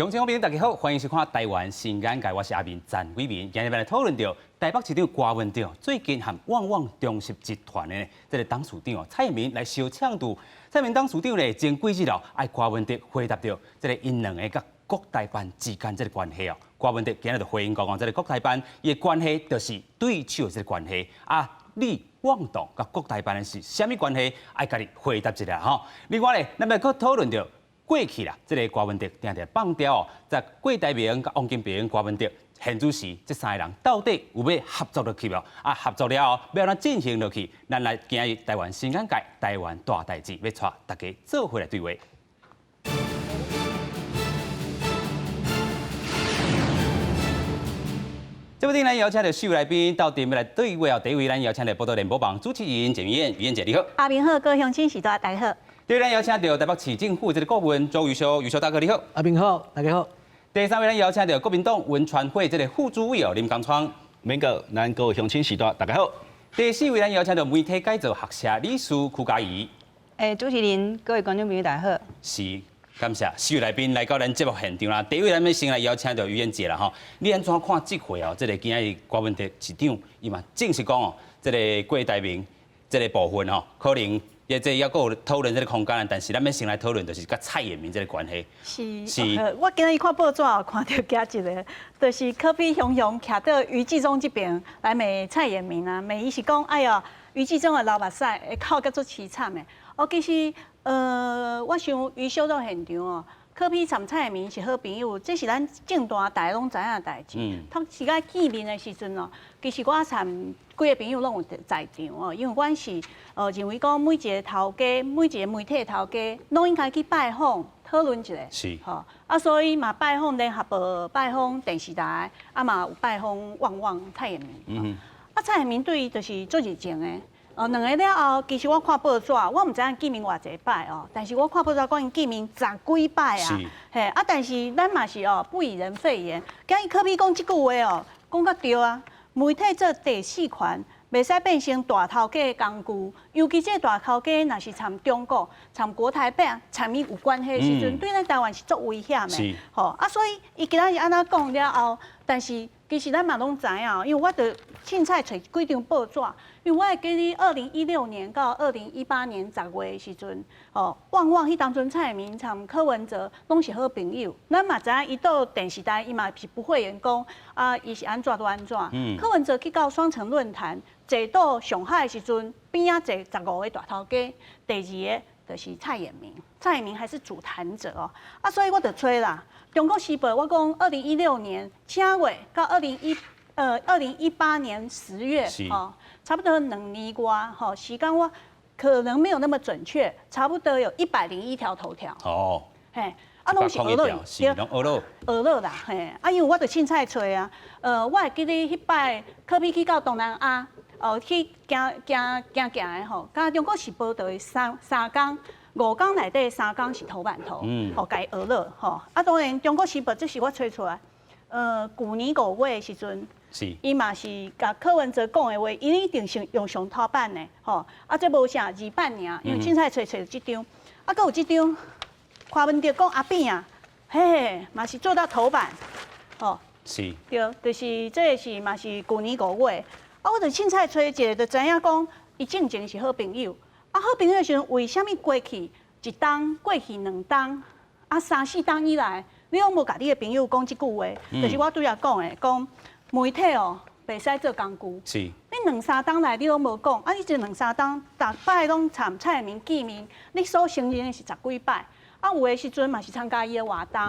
鄉親好朋友大家好，歡迎收看《台灣新眼界》，我是阿明陳偉民。今日來討論著台北市長柯文哲最近和旺旺中集集團的這個董事長蔡衍明來相嗆著。蔡衍明董事長咧前幾日哦，愛柯文哲回答著這個𪜶兩个佮國台辦之間這個關係哦。柯文哲今日就回應講講，這個國台辦伊的關係就是對手的這個關係啊。你旺黨佮國台辦的是啥物關係？愛家己回答一下吼。另外咧，咱欲閣討論著。過去啦，這個柯文哲定定放調哦，在郭台銘、佮王金平、柯文哲、現主時這三個人到底有欲合作落去無？啊，合作了後欲按怎進行落去？咱來今日台灣新眼界，台灣大代誌，欲帶大家做伙來對話。這部咱邀請著四位來賓鬥陣欲來對話哦。第一位咱邀請著報道聯播網主持人鄭玉燕，玉燕姐你好。阿明好，各位鄉親序大大家好。第二位咱邀請著台北市政府這個顧問周榆修，榆修大哥你好。阿明好，大家好。第三位咱邀請著國民黨文傳會這個副主委哦林江川，明哥，咱各位鄉親序大，大家好。第四位咱邀請著媒體改造學社理事屈嘉怡。欸，主持人，各位觀眾朋友大家好。是，感謝四位來賓來到咱節目現場啦。第一位咱欲先來邀請著玉燕姐啦吼。你按怎看這回哦？這個今日柯文哲市長伊嘛正式講哦，這個郭台銘這個部分吼，可能。也這猶閣有討論這個空間，但是咱欲先來討論，就是佮蔡衍明這個關係。是，是。我今日看報紙，看著驚一个，就是柯 P 雄雄徛到余紀忠這邊來罵蔡衍明啊，罵伊是講，哎喲，余紀忠的流目屎會哭甲足淒慘的。哦，其實，我想余修到現場哦，柯 P 參蔡衍明是好朋友，這是咱政壇大家攏知影的代誌。頭一擺見面的時陣哦，其實我參幾个朋友攏有在場哦，因為阮是認為講每一个頭家、每一个媒體的頭家，攏應該去拜訪討論一下，是，吼啊，所以嘛拜訪聯合報、拜訪電視台，啊嘛有拜訪旺旺蔡衍明。啊，蔡衍明對伊就是足熱情的。哦，兩个了後，其實我看報紙，我毋知影見面偌濟擺哦，但是我看報紙講𪜶見面十幾擺啊，嘿啊，但是咱嘛是哦，不以人廢言，今日柯 P 講這句話哦，講較對啊。媒體做第四權，袂使變成大頭家的工具。尤其這个大頭家若是參中國、參國台辦、參伊有關係的時陣，對咱台灣是足危險的。吼啊，所以伊今仔日按呢講了後，但是其實咱嘛攏知影，因為我著凊彩揣幾張報紙，因為我會記得2016年到2018年10月的時陣，吼，旺旺彼當陣蔡衍明參柯文哲攏是好朋友，咱嘛知影伊到電視台，伊嘛是不諱言講啊，伊是按怎就按怎。柯文哲去到雙城論壇，坐到上海的時陣，邊仔坐15個大頭家，第二个就是蔡衍明，蔡衍明還是主談者哦。啊，所以我就揣啦，《中國時報》我講2016年正月到2018年10月，哦，差不多兩年外，吼，時間我可能沒有那麼準確，差不多有101條頭條。哦，嘿，啊，攏是訛落，是攏訛落，訛落啦，嘿，啊，因為我就凊彩揣啊，我會記得彼擺柯 P 去到東南亞，哦，去行行行行的吼，佮中國時報就三工，5工內底三工是頭版頭，吼，共伊訛落，吼，啊，當然中國時報這是我揣出來，舊年5月的時陣。伊嘛是共柯文哲講的話，伊一定是用上頭版的，吼。啊，這無啥二版爾，因為凊彩揣揣這張，啊，閣有這張，柯文哲講阿扁啊，嘿嘿，嘛是做到頭版，吼。對，就是這個是嘛是舊年5月，啊，我就凊彩揣一个，就知影講伊進前是好朋友，啊，好朋友的時陣，為啥物過去一冬，過去兩冬，啊，三四冬以來，你攏無共你的朋友講這句話，就是我拄才講的，講。媒體哦，袂使做工具。你兩三冬來，你攏無講，啊！你這兩三冬，逐擺攏參蔡衍明見面，你所承認的是十幾擺，啊，有的時陣嘛是參加伊的活動，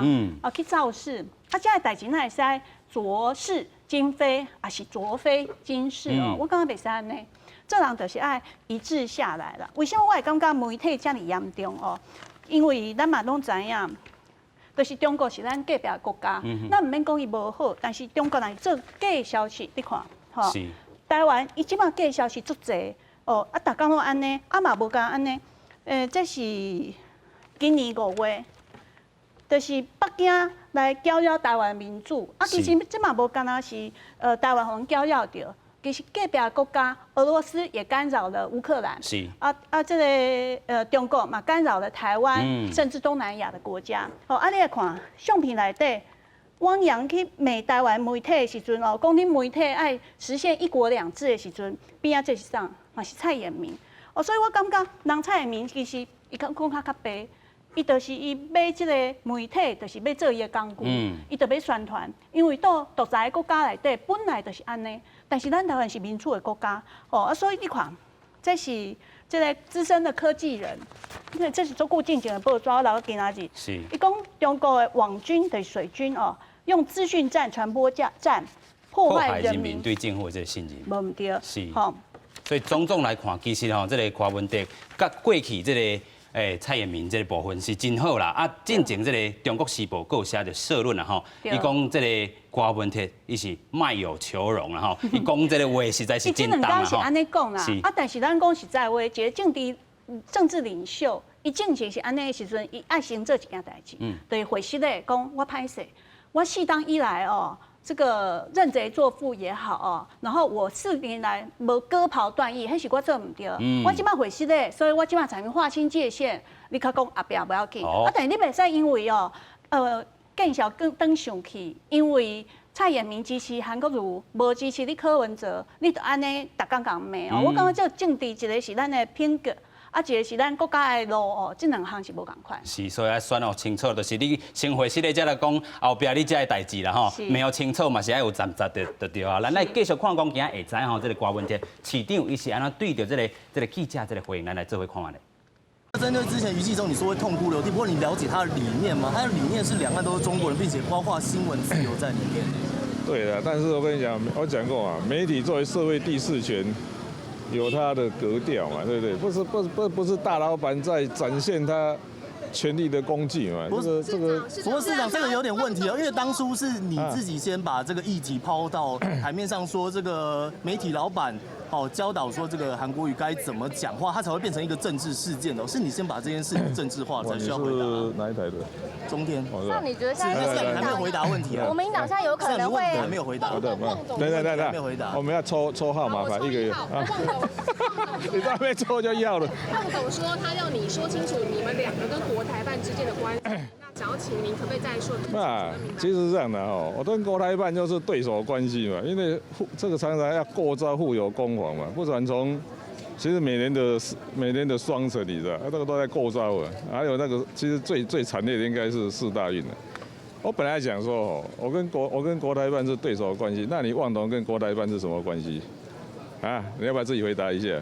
啊，去造勢，啊，這个代誌哪會使濁是今非，抑是濁非今是哦，我感覺袂使按呢，做人就是愛一致下來啦。為啥物我會感覺媒體遮爾嚴重哦？因為咱嘛攏知影。就是中國是咱隔壁國家，咱毋免講伊無好，但是中國若做假消息，你看，吼，台灣伊這擺假消息足濟，哦，啊，逐工攏按呢，啊嘛無干按呢，這是今年5月，就是北京來攪擾台灣民主，啊，其實這嘛無干焦是台灣予人攪擾著，其實隔壁國家俄羅斯也干擾了烏克蘭，啊啊，這个中國嘛干擾了台灣，甚至東南亞的國家。哦，啊，你來看相片內底，汪洋去罵台灣媒體的時陣哦，講恁媒體愛實現一國兩制的時陣，邊仔這是啥？嘛是蔡衍明。哦，所以我感覺人蔡衍明其實伊較講較較白，伊就是伊買這個媒體，就是欲做伊的工具，伊就欲宣傳。因為到獨裁國家內底本來就是按呢，但是咱台灣是民主的國家，哦啊，所以你看，這是這个資深的科技人，因為這是足久進前的報紙，我留今仔日。伊講中國的網軍的水軍哦，用資訊戰、傳播戰破壞人民對政府的這个信任。無毋對。是。所以種種來看，其實吼，這个柯文哲佮過去這个蔡衍明這个部分是真好啦。啊，進前這个中國時報閣有寫著社論啦吼，伊講這个柯文哲伊是賣友求榮啦吼，伊講這个話實在是真重啦吼。伊這兩工是按呢講啦，啊，但是咱講實在話，一个政治領袖，伊進前是按呢的時陣，伊愛先做一件代誌，就是回實咧講我歹勢，我四冬以來哦，這個認賊作父也好哦，然後我4年來無割袍斷義，彼是我做毋對。我這擺回實咧，所以我這擺才劃清界限。你較講後壁無要緊，啊，但是你袂使因為哦，見笑轉轉生氣，因為蔡衍明支持韓國瑜，無支持你柯文哲，你就按呢逐工共罵哦。我感覺這政治一个是咱的品格。啊，一个是咱國家的路哦，這兩項是無仝款。是，所以愛選予清楚，就是你先回實咧，才來講後壁你遮的代誌啦吼。罵予清楚嘛是愛有站實的，就對啊。咱來繼續看講，今仔下知吼，這个柯文哲市長伊是按怎對著這个記者這个回應，咱來做伙看覓。針對之前余紀中，你說會痛哭流涕，不過你了解他的理念嗎？他的理念是兩岸都是中國人，並且包括新聞自由在裡面。對的，但是我跟你講，我講過啊，媒體作為社會第四權，有他的格調嘛，對不對？不是不不不是大老闆在展現他權力的工具嘛？不是這個，不過市長這個有點問題哦，因為當初是你自己先把這個議題拋到台面上，說這個媒體老闆哦教導說這個韓國瑜該怎麼講話，他才會變成一個政治事件哦。是你先把這件事情政治化，才需要回答。哪一台的？中天。那你覺得現在還沒有回答問題啊？國民黨現在有可能會還沒有回答。對對對對，沒有回答。我們要抽抽號碼牌，一個月啊。你都還沒抽就要了。孟董說他要你說清楚你們兩個跟國台辦之間的關係，那想要請您可不可以再說？那其實是這樣的哦，我跟國台辦就是對手關係嘛，因為互這個常常要過招互有攻防嘛，不管從其實每年的雙城，你知道，這個都在過招啊。還有那個其實最最慘烈的應該是世大運了。我本來講說哦，我跟國台辦是對手關係，那你旺董跟國台辦是什麼關係？啊，你要不要自己回答一下？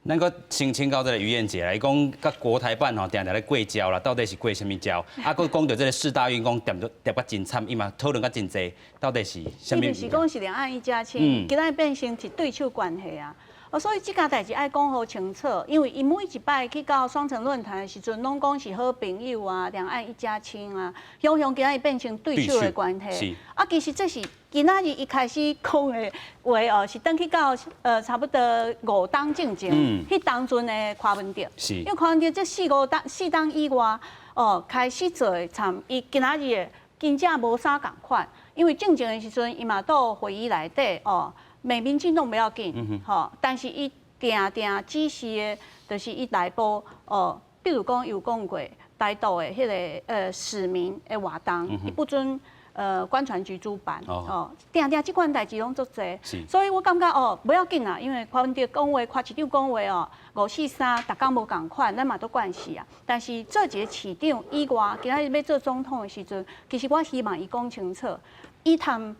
咱閣先請教這个余艷姐啦，伊講佮國台辦吼，定定咧過招啦，到底是過啥物招？啊，閣講著這个世大運，講掂著掂甲真慘，伊嘛討論甲真濟，到底是啥物？伊就是講是兩岸一家親，今仔變成是對手關係啊！哦，所以這件代誌愛講予清楚，因為伊每一擺去到雙城論壇的時陣，攏講是好朋友啊，兩岸一家親啊，雄雄今仔變成對手的關係。啊，其實這是今仔日伊開始講的話哦，是轉去到差不多5冬進前，彼當陣的柯文哲。因為柯文哲這四五冬4冬以外哦，開始做的，參伊今仔日的真正無啥仝款，因為進前的時陣，伊嘛佇會議內底哦，罵民進黨無要緊，吼，但是伊定定指示的，就是伊內部哦，比如講有講過台獨的彼个市民的活動，伊不准觀傳局主辦，哦，定定這款代誌攏足濟，所以我感覺哦，無要緊啦，因為柯文哲講話，柯市長講話哦，五四三，逐工無仝款，咱嘛都慣勢啊。但是做一个市長以外，今仔日欲做總統的時陣，其實我希望伊講清楚，伊談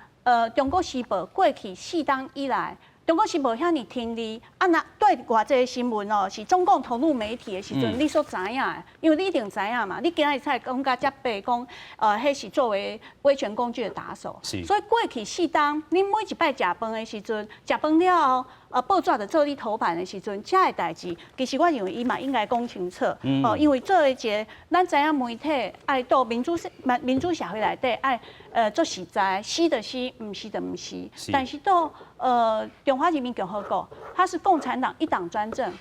中國時報過去四冬以來，中國時報遐爾聽利，啊若對偌濟新聞哦，是中共投入媒體的時陣，你所知影的，因為你一定知影嘛。你今仔日才講甲遮白講，彼是作為威權工具的打手。所以過去四冬，你每一擺食飯的時陣，食飯了後，報紙就做你頭版的時陣，遮的代誌，其實我認為伊嘛應該講清楚。哦，因為做一個，咱知影媒體愛佇民主社會內底愛做實在，是就是，毋是就毋是。但是佇中華人民共和國，它是共產黨一黨專政，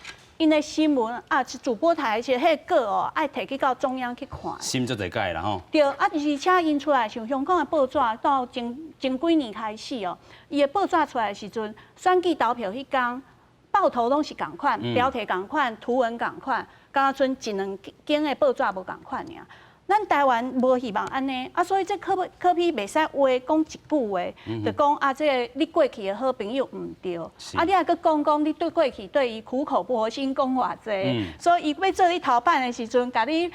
𪜶的新聞啊，是主播台是彼個稿哦，愛提去到中央去看。審足濟擺啦吼。對，啊，而且𪜶出來，像香港的報紙，到前前幾年開始哦，伊的報紙出來的時陣，選舉投票彼工，報頭攏是仝款，標題仝款，圖文仝款，敢若賰一兩間的報紙無仝款爾。咱台灣無希望按呢，啊，所以這柯 P 袂使話講一句話，就講啊，這個你過去的好朋友毋對，啊，你還閣講講你對過去對伊苦口婆心講偌濟，所以伊欲做你頭版的時陣，共你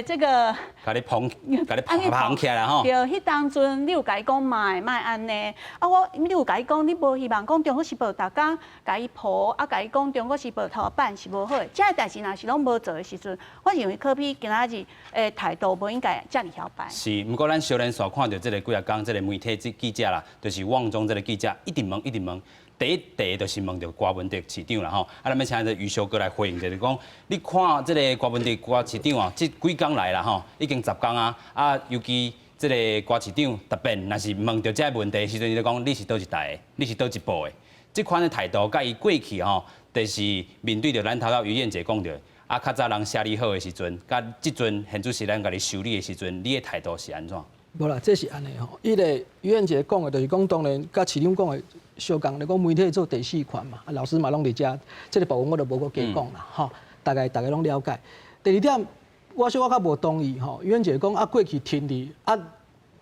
這個，共你捧，共你捧捧起來啦吼。對，彼當陣你有共伊講莫莫按呢，啊我你有共伊講，你無希望講中國時報逐工共伊抱，啊共伊講中國時報頭版是無好的，這个代誌若是攏無做的時陣，我認為柯 P 今仔日的態度無應該遮爾囂擺。是，毋過咱小連續看著這个幾仔工，這个媒體這記者啦，就是旺中這个記者一直問，一直問。第一，第一就是問著郭文哲市長啦吼，啊，咱欲請這个余修哥來回應，就是講，你看這个郭文哲郭市長啊，這幾工來啦吼，已經10工啊，啊，尤其這个郭市長特別，若是問著這个問題的時陣，伊就講你是佗一台的，你是佗一部的，這款的態度，佮伊過去吼，就是面對著咱頭拄於燕姐講著，啊，較早人寫你好的時陣，佮這陣現主時咱共你修理的時陣，你的態度是按怎？無啦，這是按呢吼，彼个於燕姐講的，就是講當然，佮市長講的相仝，你講媒體做第四權嘛，啊老師嘛攏佇遮，這个部分我就無閣加講啦，吼，大概逐家攏了解。第二點，我小可較無同意吼，於燕姐講啊過去親你啊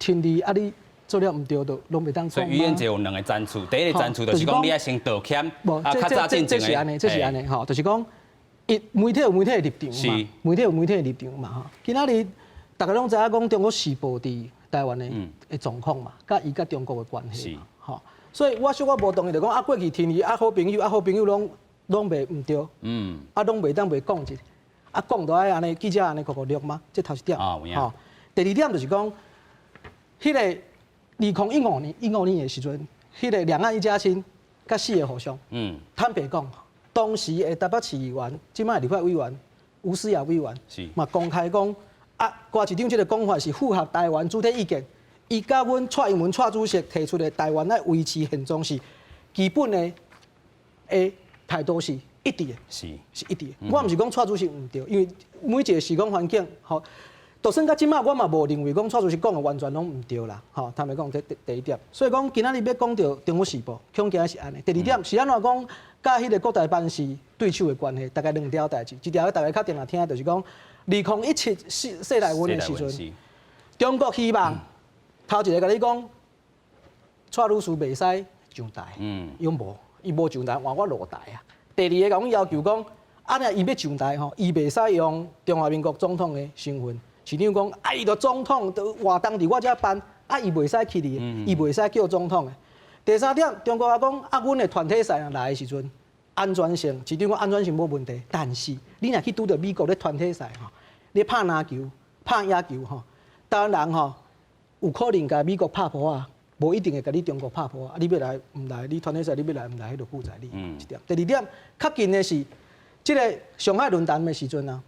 親你啊你做了毋對，就攏袂當講。所以於燕姐有兩个層次，第一个層次就是講你愛先道歉，啊較早這這是按呢，這是按呢吼，就是講伊媒體有媒體的立場嘛，媒體有媒體的立場嘛吼。今仔日逐家攏知影講中國時報佇台灣的的狀況嘛，佮伊佮中國的關係嘛，吼，所以我小可無同意就講啊，過去親伊啊好朋友啊好朋友攏攏袂毋對，啊攏袂當袂講一下，啊講都愛按呢記者按呢酷酷錄嗎？這頭一點，吼。第二點就是講，彼个2015年15年的時陣，彼个兩岸一家親，佮四个和尚，坦白講，當時的台北市議員，這擺立法委員吳思瑤委員，嘛公開講。啊，郭市長這个講法是符合台灣主體意見，伊佮阮蔡英文蔡主席提出的台灣愛維持現狀是基本的的態度是一致的，是一致的。我毋是講蔡主席毋對，因為每一個時空環境，吼，就算到這擺，我嘛無認為講蔡主席講的完全攏毋對啦，吼，坦白講，這第一點。所以講今仔日欲講著中國時報，恐驚是按呢。第二點是按怎講，佮彼个國台辦是對手的關係，大概兩條代誌，一條大家較定定聽，就是講。2017世世內運的時陣，中國希望頭一个共你講，蔡女士袂使上台，伊講無，伊無上台換我落台啊。第二个共阮要求講，啊若伊欲上台吼，伊袂使用中華民國總統的身份。市長講，啊伊著總統，著活動佇我遮辦，啊伊袂使去哩，伊袂使叫總統的。第三點，中國也講，啊阮的團體賽若來的時陣，安全性，市長講安全性無問題，但是你若去拄著美國咧團體賽吼。你拍籃球、拍野球吼，台灣人吼有可能共美國拍噗仔，無一定會共你中國拍噗仔。你欲來毋來？你團體賽你欲來毋來？彼就顧在你。一點。第二點，較近的是，這个上海論壇的時陣啊，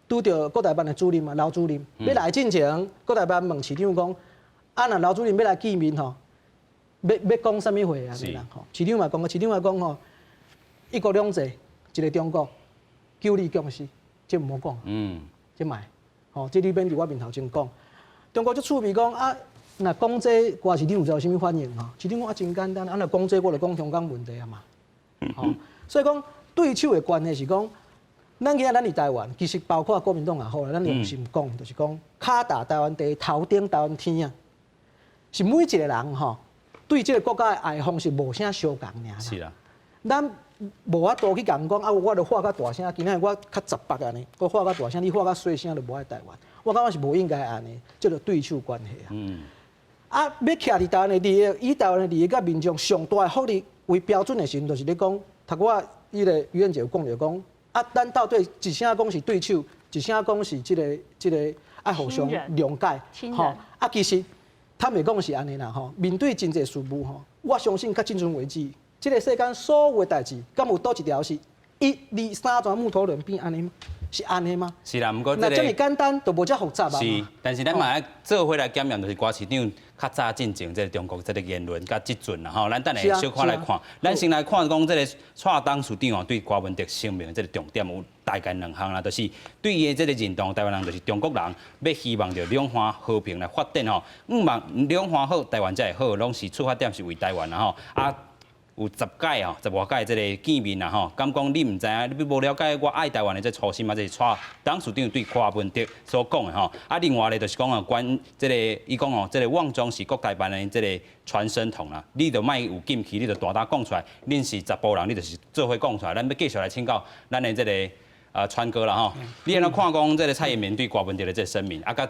拄著國台辦的主任啊，劉主任欲來進前，國台辦問市長講，啊若劉主任欲來見面吼，欲欲講啥物話啊？吼，市長嘛講，市長嘛講吼，一國兩制，一个中國，九二共識，這毋好講。這莫，吼，這你免佇我面頭前講。中國足趣味講啊，若講這郭市長有知有啥物反應吼？市長講啊，真簡單，啊若講這我就講香港問題啊嘛。吼，所以講對手的關係是講，咱今仔咱佇台灣，其實包括國民黨也好啦，咱良心講，就是講跤踏台灣地，頭頂台灣天啊，是每一個人吼對這個國家的愛方式無啥相仝爾。是啦，咱無法度去共講啊！我著喊較大聲，今仔日我較雜白按呢，我喊較大聲，你喊較細聲就無愛台灣。我感覺是無應該按呢，這個對手關係啊。啊，欲徛佇台灣的利益，以台灣的利益佮民眾上大的福利為標準的時陣，就是咧講，頭拄仔彼个於燕姐有講著講，啊，咱到底一聲講是對手，一聲講是這个這个愛互相諒解，吼。啊，其實坦白講是按呢啦，吼。面對真濟事務吼，我相信到這陣為止。這个世間所有的代誌，敢有佗一條是一、二、三船木頭輪變按呢？是按呢嗎？是啦，毋過若這麼簡單，就無遮複雜啊。是，但是咱嘛愛做伙來檢驗，就是郭市長較早進前這个中國這个言論佮這陣啦吼，咱等下小可來看。咱先來看講這个蔡董事長哦，對郭文德聲明這个重點有大概兩項啦，就是對伊的這个認同，台灣人就是中國人，欲希望著兩岸和平來發展吼，向望兩岸好，台灣才會好，攏是出發點是為台灣啦吼。啊，有十屆哦，十外屆這个見面啦吼，敢講你毋知影，你無了解我愛台灣的這初心啊，這是蔡董事長對柯文哲所講的吼。啊，另外咧就是講哦，關這个伊講哦，這个旺中是國台辦的這个傳聲筒啦，你就莫有禁忌，你就大膽講出來。恁是查埔人，你就是做伙講出來。咱欲繼續來請教咱的這个川哥啦吼。你按怎看講這个蔡英文對柯文哲的這个聲明，啊，佮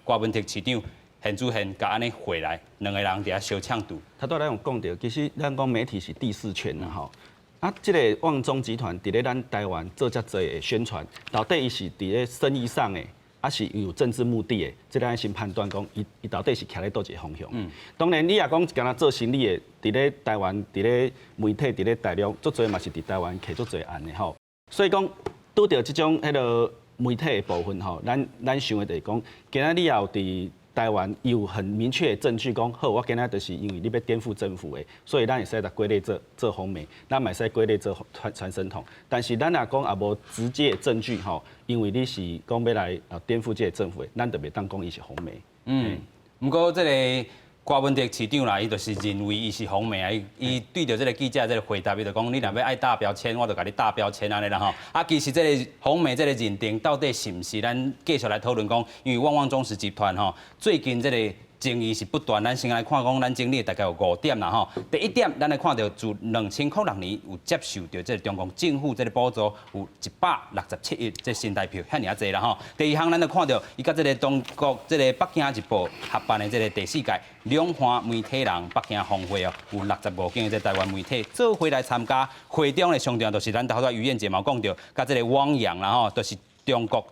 柯文哲市長現主現共按呢回來，兩个人佇遐相嗆拄。頭拄仔咱有講著，其實咱講媒體是第四權啦吼。啊，這个旺中集團佇咧咱台灣做遮濟的宣傳，到底伊是佇咧生意上的，抑是有政治目的的？這个咱先判斷講，伊到底是徛咧佗一个方向。當然，你若講敢若做生意的，佇咧台灣，佇咧媒體，佇咧大陸，足濟嘛是佇台灣揢足濟案的吼。所以講，拄著這種彼个媒體的部分吼，咱想的就是講，今仔你也有佇台灣有很明確的證據講，好，我今仔就是因為你欲顛覆政府的，所以咱會使共歸類做做訪媒，咱嘛會使歸類做傳聲筒。但是咱若講也無直接的證據吼，因為你是講欲來顛覆這个政府的，咱就袂當講伊是訪媒。嗯，毋過這个柯文哲市長啦，伊就是認為伊是訪媒啊，伊伊對著這个記者這个回答，伊就講你若欲愛貼標籤，我就共你貼標籤按呢啦吼。啊，其實這个訪媒這个認定到底是毋是？咱繼續來討論講，因為旺旺中時集團吼，最近這个爭議是不斷，咱先來看講，咱整理大概有五點啦吼。第一點，咱來看著自2006年有接受著這个中共政府這个補助，有167億這新台票，遐爾仔濟啦吼。第二項，咱就看著伊佮這个中國這个北京日報合辦的這个第四屆兩岸媒體人北京峰會哦，有65間的這台灣媒體做伙來參加。會中的上重要就是咱頭拄仔於燕姐嘛講著，佮這个汪洋啦吼，就是中國。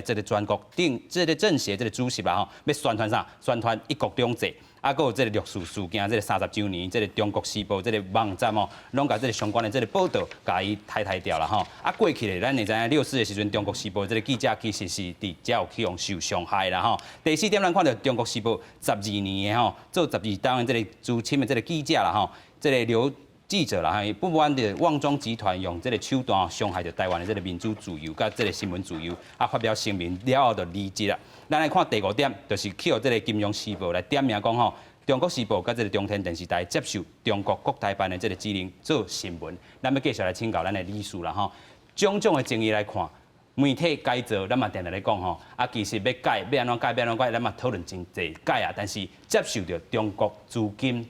這个全國定這个政協這个主席啦吼，欲宣傳啥？宣傳一國兩制，啊，閣有這个六四事件，這个30週年，這个中國時報這个網站哦，攏共這个相關的這个報道，共伊刣刣掉啦吼。啊，過去咧，咱會知影六四的時陣，中國時報這个記者其實是佇遮有去予受傷害啦吼。第四點，咱看著中國時報十二年的吼，做十二冬的這个資深的這个記者啦吼，這个劉記者啦，不滿著旺中集團用這个手段傷害著台灣的這个民主自由佮這个新聞自由，啊發表聲明了後就離職啦。咱來看第五點，就是去予這个金融時報來點名講吼，中國時報佮這个中天電視台接受中國國台辦的這个指令做新聞。咱欲繼續來請教咱的理事啦吼，種種的爭議來看，媒體改造，咱嘛定定咧講吼，啊其實欲改，欲按怎改，欲按怎改，咱嘛討論真濟改啊。但是接受著中國資金，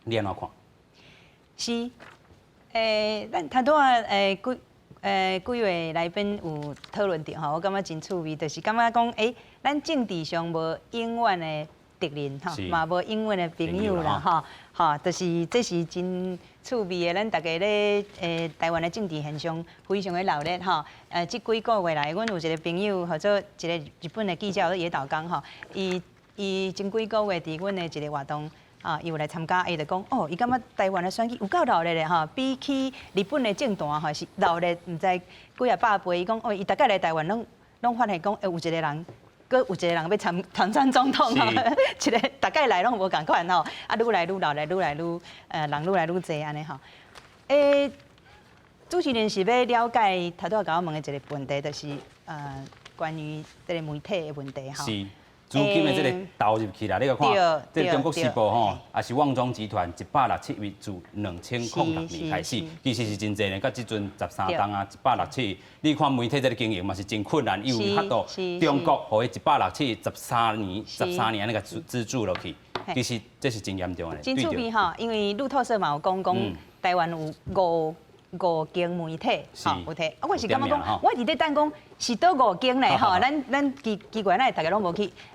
你按怎看？是，咱頭拄仔幾位來賓有討論著吼，我感覺真趣味，就是感覺講，咱政治上無永遠的敵人吼，嘛無永遠的朋友啦吼，吼，就是這是真趣味的。咱逐家咧台灣的政治現象非常的熱鬧吼，這幾個月來，阮有一個朋友，號做一個日本的記者，叫野島剛吼，伊伊前幾個月佇阮的一個活動。啊，伊有來參加，伊就講，哦，伊感覺台灣的選舉有夠熱鬧咧吼，比起日本的政壇吼是熱鬧，毋知幾仔百倍。伊講，哦，伊逐擺來台灣攏攏發現講，有一個人，閣有一個人欲參選總統吼，一个逐擺來攏無仝款吼，啊，愈來愈熱鬧，愈來愈人愈來愈濟按呢吼。主持人是欲了解頭拄仔共我問的一个問題，就是關於這个媒體的問題吼。是。資金的這个投入去啦，你共看，這个中國時報吼，也是旺中集團167億自2006年開始，其實是真濟呢。佮這陣13冬啊，一百六七億，你看媒體這个經營嘛是真困難，伊有法度中國予伊一百六七億十三年，十三年按呢共資助落去，其實這是真嚴重的。真趣味吼，因為路透社嘛有講講台灣有五間媒體，吼有提，啊，我是感覺講，我佇咧等講是佗五間咧，吼，咱奇奇怪，咱逐家攏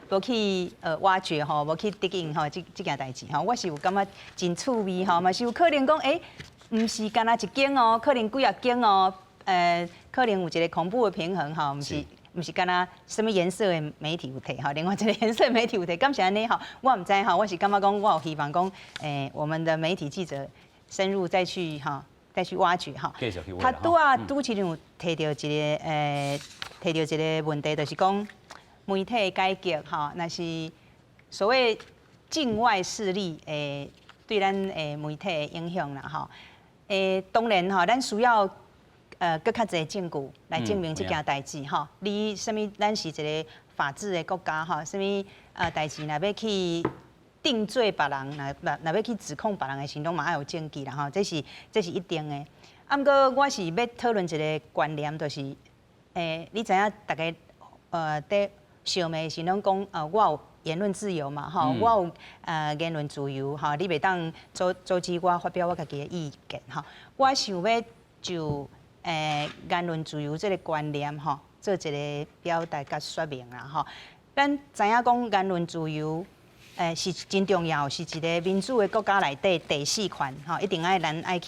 無去挖掘吼，無去滴應吼，這件代誌吼，我是有感覺真趣味吼，嘛是有可能講，毋是干焦一間哦，可能幾仔間哦，可能有一個恐怖的平衡吼，毋是干焦啥物顏色的媒體有提吼，另外一個顏色媒體有提，敢是按呢吼？我毋知吼，我是感覺講，我有希望講，我們的媒體記者深入再去哈。繼續挖掘吼。繼續去挖。他拄仔拄市長有提著一个問題，就是講媒體改革吼，若是所謂境外勢力對咱媒體的影響啦吼。當然吼，咱需要閣較濟證據來證明這件代誌吼。你啥物？咱是一個法治的國家吼，啥物代誌若欲去定罪別人，若欲去指控別人的時，攏嘛愛有證據啦吼，這是一定的。啊，毋過我是欲討論一個觀念，就是你知影逐家佇相罵的時攏講我有言論自由嘛吼，我有言論自由吼，你袂當阻止我發表我家己的意見吼。我想欲就言論自由這個觀念吼，做一個表達佮說明啦吼。咱知影講言論自由是真重要，是一個民主的國家內底第四權吼，一定愛咱愛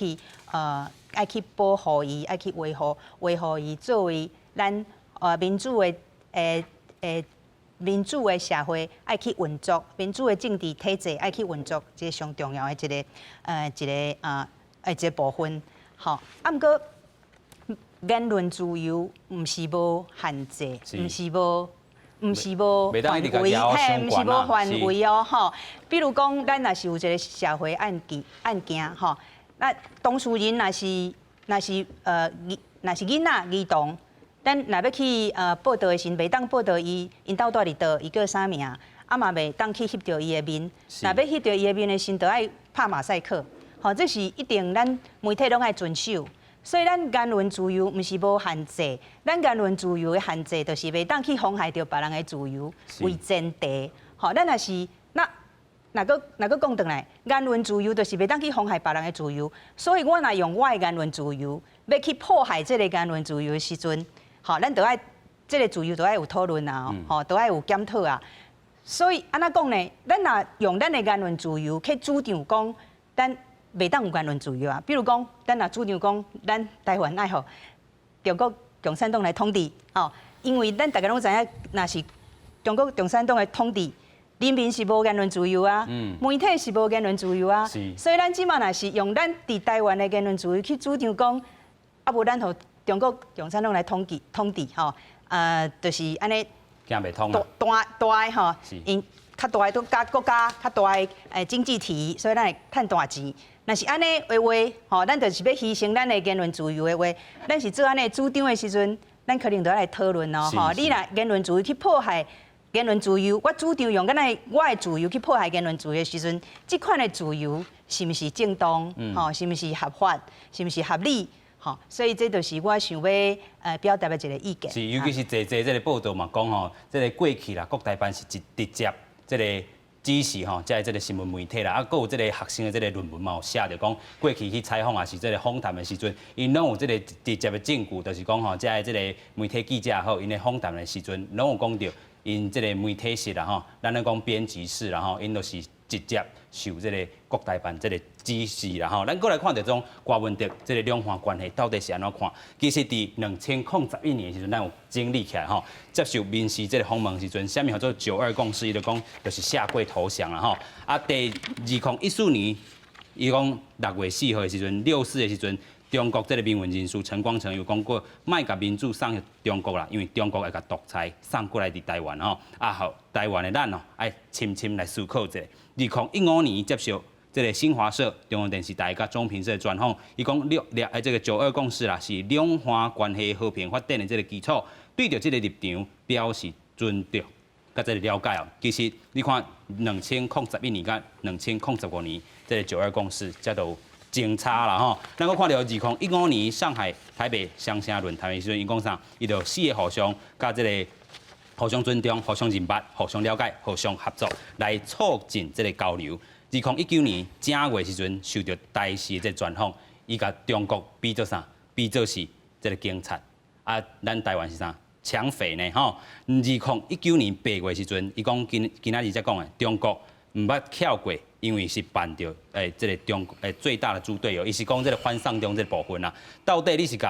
去保護伊，愛去維護伊，作為咱民主的社會愛去運作，民主的政治體制愛去運作，這個上重要的一個部分。吼，啊，毋過言論自由毋是無限制，毋是無範圍，嘿，毋是無範圍哦，吼。比如講，咱若是有一個社會案件，吼，那當事人若是囡仔兒童，咱若欲去報道的時陣，袂當報道伊𪜶兜蹛佇佗，伊叫啥名，啊嘛袂當去翕著伊的面。若欲翕著伊的面的時陣，就愛拍馬賽克。吼，這是一定咱媒體攏愛遵守。所以咱言論自由毋是無限制，咱言論自由的限制就是袂當去妨害著別人的自由為前提。吼，咱若是那若閣講轉來，言論自由就是袂當去妨害別人的自由。所以我若用我的言論自由，欲去破壞這個言論自由的時陣，吼，咱就愛這個自由就愛有討論啊，吼，都愛有檢討啊。所以按怎講呢？咱若用咱的言論自由去主張講，咱袂當有言論自由啊。比如講，咱若主張講，咱台灣愛予中國共產黨來統治，吼，因為咱逐家攏知影，若是中國共產黨的統治，人民是無言論自由啊，媒體是無言論自由啊。所以咱這馬若是用咱佇台灣的言論自由去主張講，啊無咱予中國共產黨來統治吼，就是按呢。行袂通。大大大的吼，𪜶較大的國家，較大的經濟體，所以咱會趁大錢。若是按呢的話，吼，咱就是欲犧牲咱的言論自由的話，咱是做按呢主張的時陣，咱可能就愛來討論哦，吼。你若言論自由去破壞言論自由，我主張用敢若我的自由去破壞言論自由的時陣，這款的自由是毋是正當？吼，是毋是合法？是毋是合理？吼，所以這就是我想欲表達的一個意見。是，尤其是濟濟這个報道嘛，講吼，這个過去啦，國台辦是直接這个指示吼，這个新聞媒體啦，啊，閣有這个學生的這个論文嘛有寫著講，過去去採訪也是這个訪談的時陣，𪜶攏有這个直接的證據，就是講吼，這个這个媒體記者好，𪜶咧訪談的時陣，攏有講著，𪜶這个媒體室啦吼，咱咧講編輯室啦吼，𪜶都是直接受這个國台辦這个指示啦吼。咱閣來看著種柯文哲這个兩岸關係到底是按怎看？其實佇2011年的時陣，咱有整理起來吼，接受民視這个訪問時陣，啥物叫做九二共識？伊就講就是下跪投降啦吼。啊，第2014年，伊講6月4號的時陣，六四的時陣，中國這个民運人士陳光誠有講過，莫共民主送予中國啦，因為中國會共獨裁送過來佇台灣吼。啊，予台灣的咱哦，愛深深來思考一下。2015年接受這个新華社、中央電視台佮中評社專訪，伊講兩兩這个九二共識啦，是兩岸關係和平發展的這个基礎，對著這个立場表示尊重，佮這个了解哦。其實你看，2011年佮2015年，這个九二共識，才都有差啦吼。咱閣看著2015年上海、台北雙城論壇的時陣，伊講啥？伊就四个互相佮這个互相尊重、互相認捌、互相了解、互相合作，來促進這个交流。2019年正月時陣受著台視的這個專訪，伊共中國比做啥？比做是這个警察。啊，咱台灣是啥？搶匪呢？吼！2019年8月時陣，伊講今今仔日才講的，中國毋捌翹過，因為是扮著這个中最大的豬隊友，伊是講這个反送中這个部分啊。到底你是共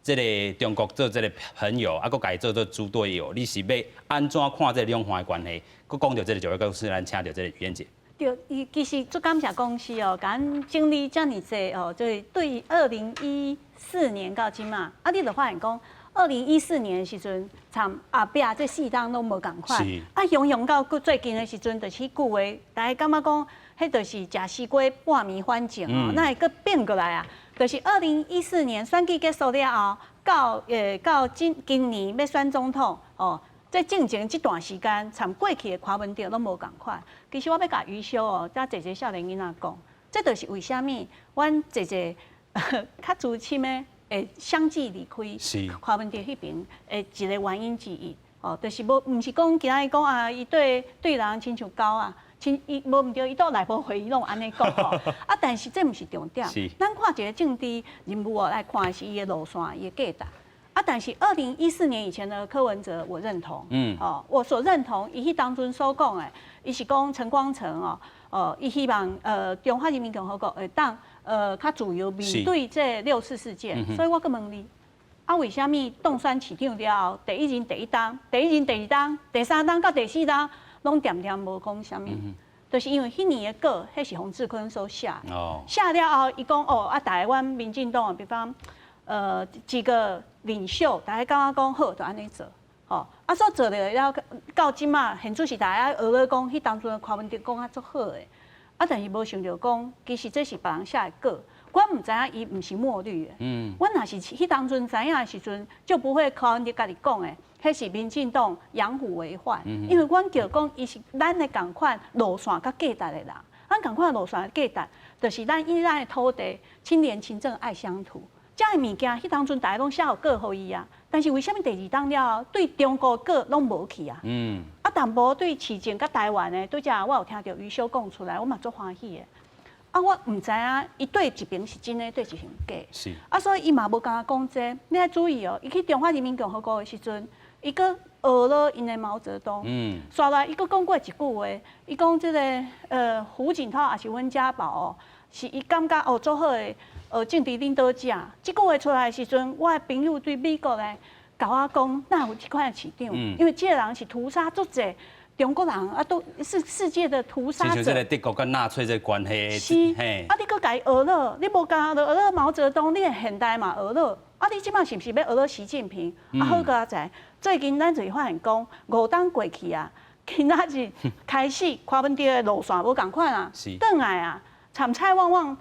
這个中國做這个朋友，啊，閣共伊做做豬隊友，你是欲按怎看這兩岸的關係？閣講著這个九二共識，咱請著這个余燕姐。對，伊其實足感謝公司哦，共阮整理遮爾濟哦，就是對2014年到這馬，啊，你就發現講，2014年的時陣，參後壁這四冬攏無仝款，啊，雄雄到最近的時陣，就是彼句話，大家感覺講，彼就是食西瓜半暝反正哦，哪會閣變過來啊？就是2014年選舉結束了後，到今今年欲選總統哦。這進前這段時間，參過去的柯文哲攏無仝款。其實我欲共余修哦，佮濟濟少年囡仔講，這就是為啥物阮濟濟較資深的會相繼離開柯文哲彼爿的一個原因之一。哦，就是無，毋是講今仔日講啊，伊對對人親像狗啊，親伊無毋對，伊到內部會議攏按呢講吼。啊，但是這毋是重點。咱看一個政治人物哦，來看的是伊的路線，伊的價值。啊！但是2014年以前的柯文哲，我認同。哦，我所認同，伊彼當陣所講的，伊是講陳光誠哦，哦，伊希望中華人民共和國會當較自由面對這六四事件。所以我閣問你，啊，為啥物當選市長了後，第一任第一冬、第一任第二冬、第三冬到第四冬，攏恬恬無講啥物？就是因為彼年的稿，彼是洪智坤所寫。寫了後，伊講哦，啊，台灣民進黨，比方幾個領袖，大家感覺講好，就按呢做，吼，啊，所做了到這馬，現主是大家學咧講，彼當陣柯文哲講啊足好的，啊，但是無想著講，其實這是別人寫的稿，我毋知影伊毋是墨綠的，阮若是彼當陣知影的時陣，就不會柯文哲家己講的，彼是民進黨養虎為患，因為阮叫講伊是咱的仝款路線佮價值的人，咱仝款路線價值，就是咱以咱的土地，清廉勤政愛鄉土。這个物件，彼當陣大家攏寫予稿予伊啊，但是為啥物第二冬了後，對中國稿攏無去啊？啊，淡薄對市政佮台灣的，對這我有聽著余修講出來，我嘛足歡喜的。啊，我毋知影伊對一爿是真的，對一爿假。啊，所以伊嘛無共我講這，你愛注意哦，伊去中華人民共和國的時陣，伊閣學了𪜶的毛澤東。煞來伊閣講過一句話，伊講這个胡錦濤抑是溫家寶哦，是伊感覺哦足好的。政治領導者，這句話出來的時陣，我的朋友對美國來共我講，哪有這款的市長？因為這個人是屠殺足濟中國人啊，都是世界的屠殺者。像這個德國佮納粹這個關係。是。啊，你閣共伊學了，你無共學了毛澤東，你現代嘛學了。啊，你這擺是毋是欲學了習近平？啊，好佳哉，最近咱就發現講，五冬過去啊，今仔日開始柯文哲的路線無仝款啊，轉來啊，參蔡旺旺。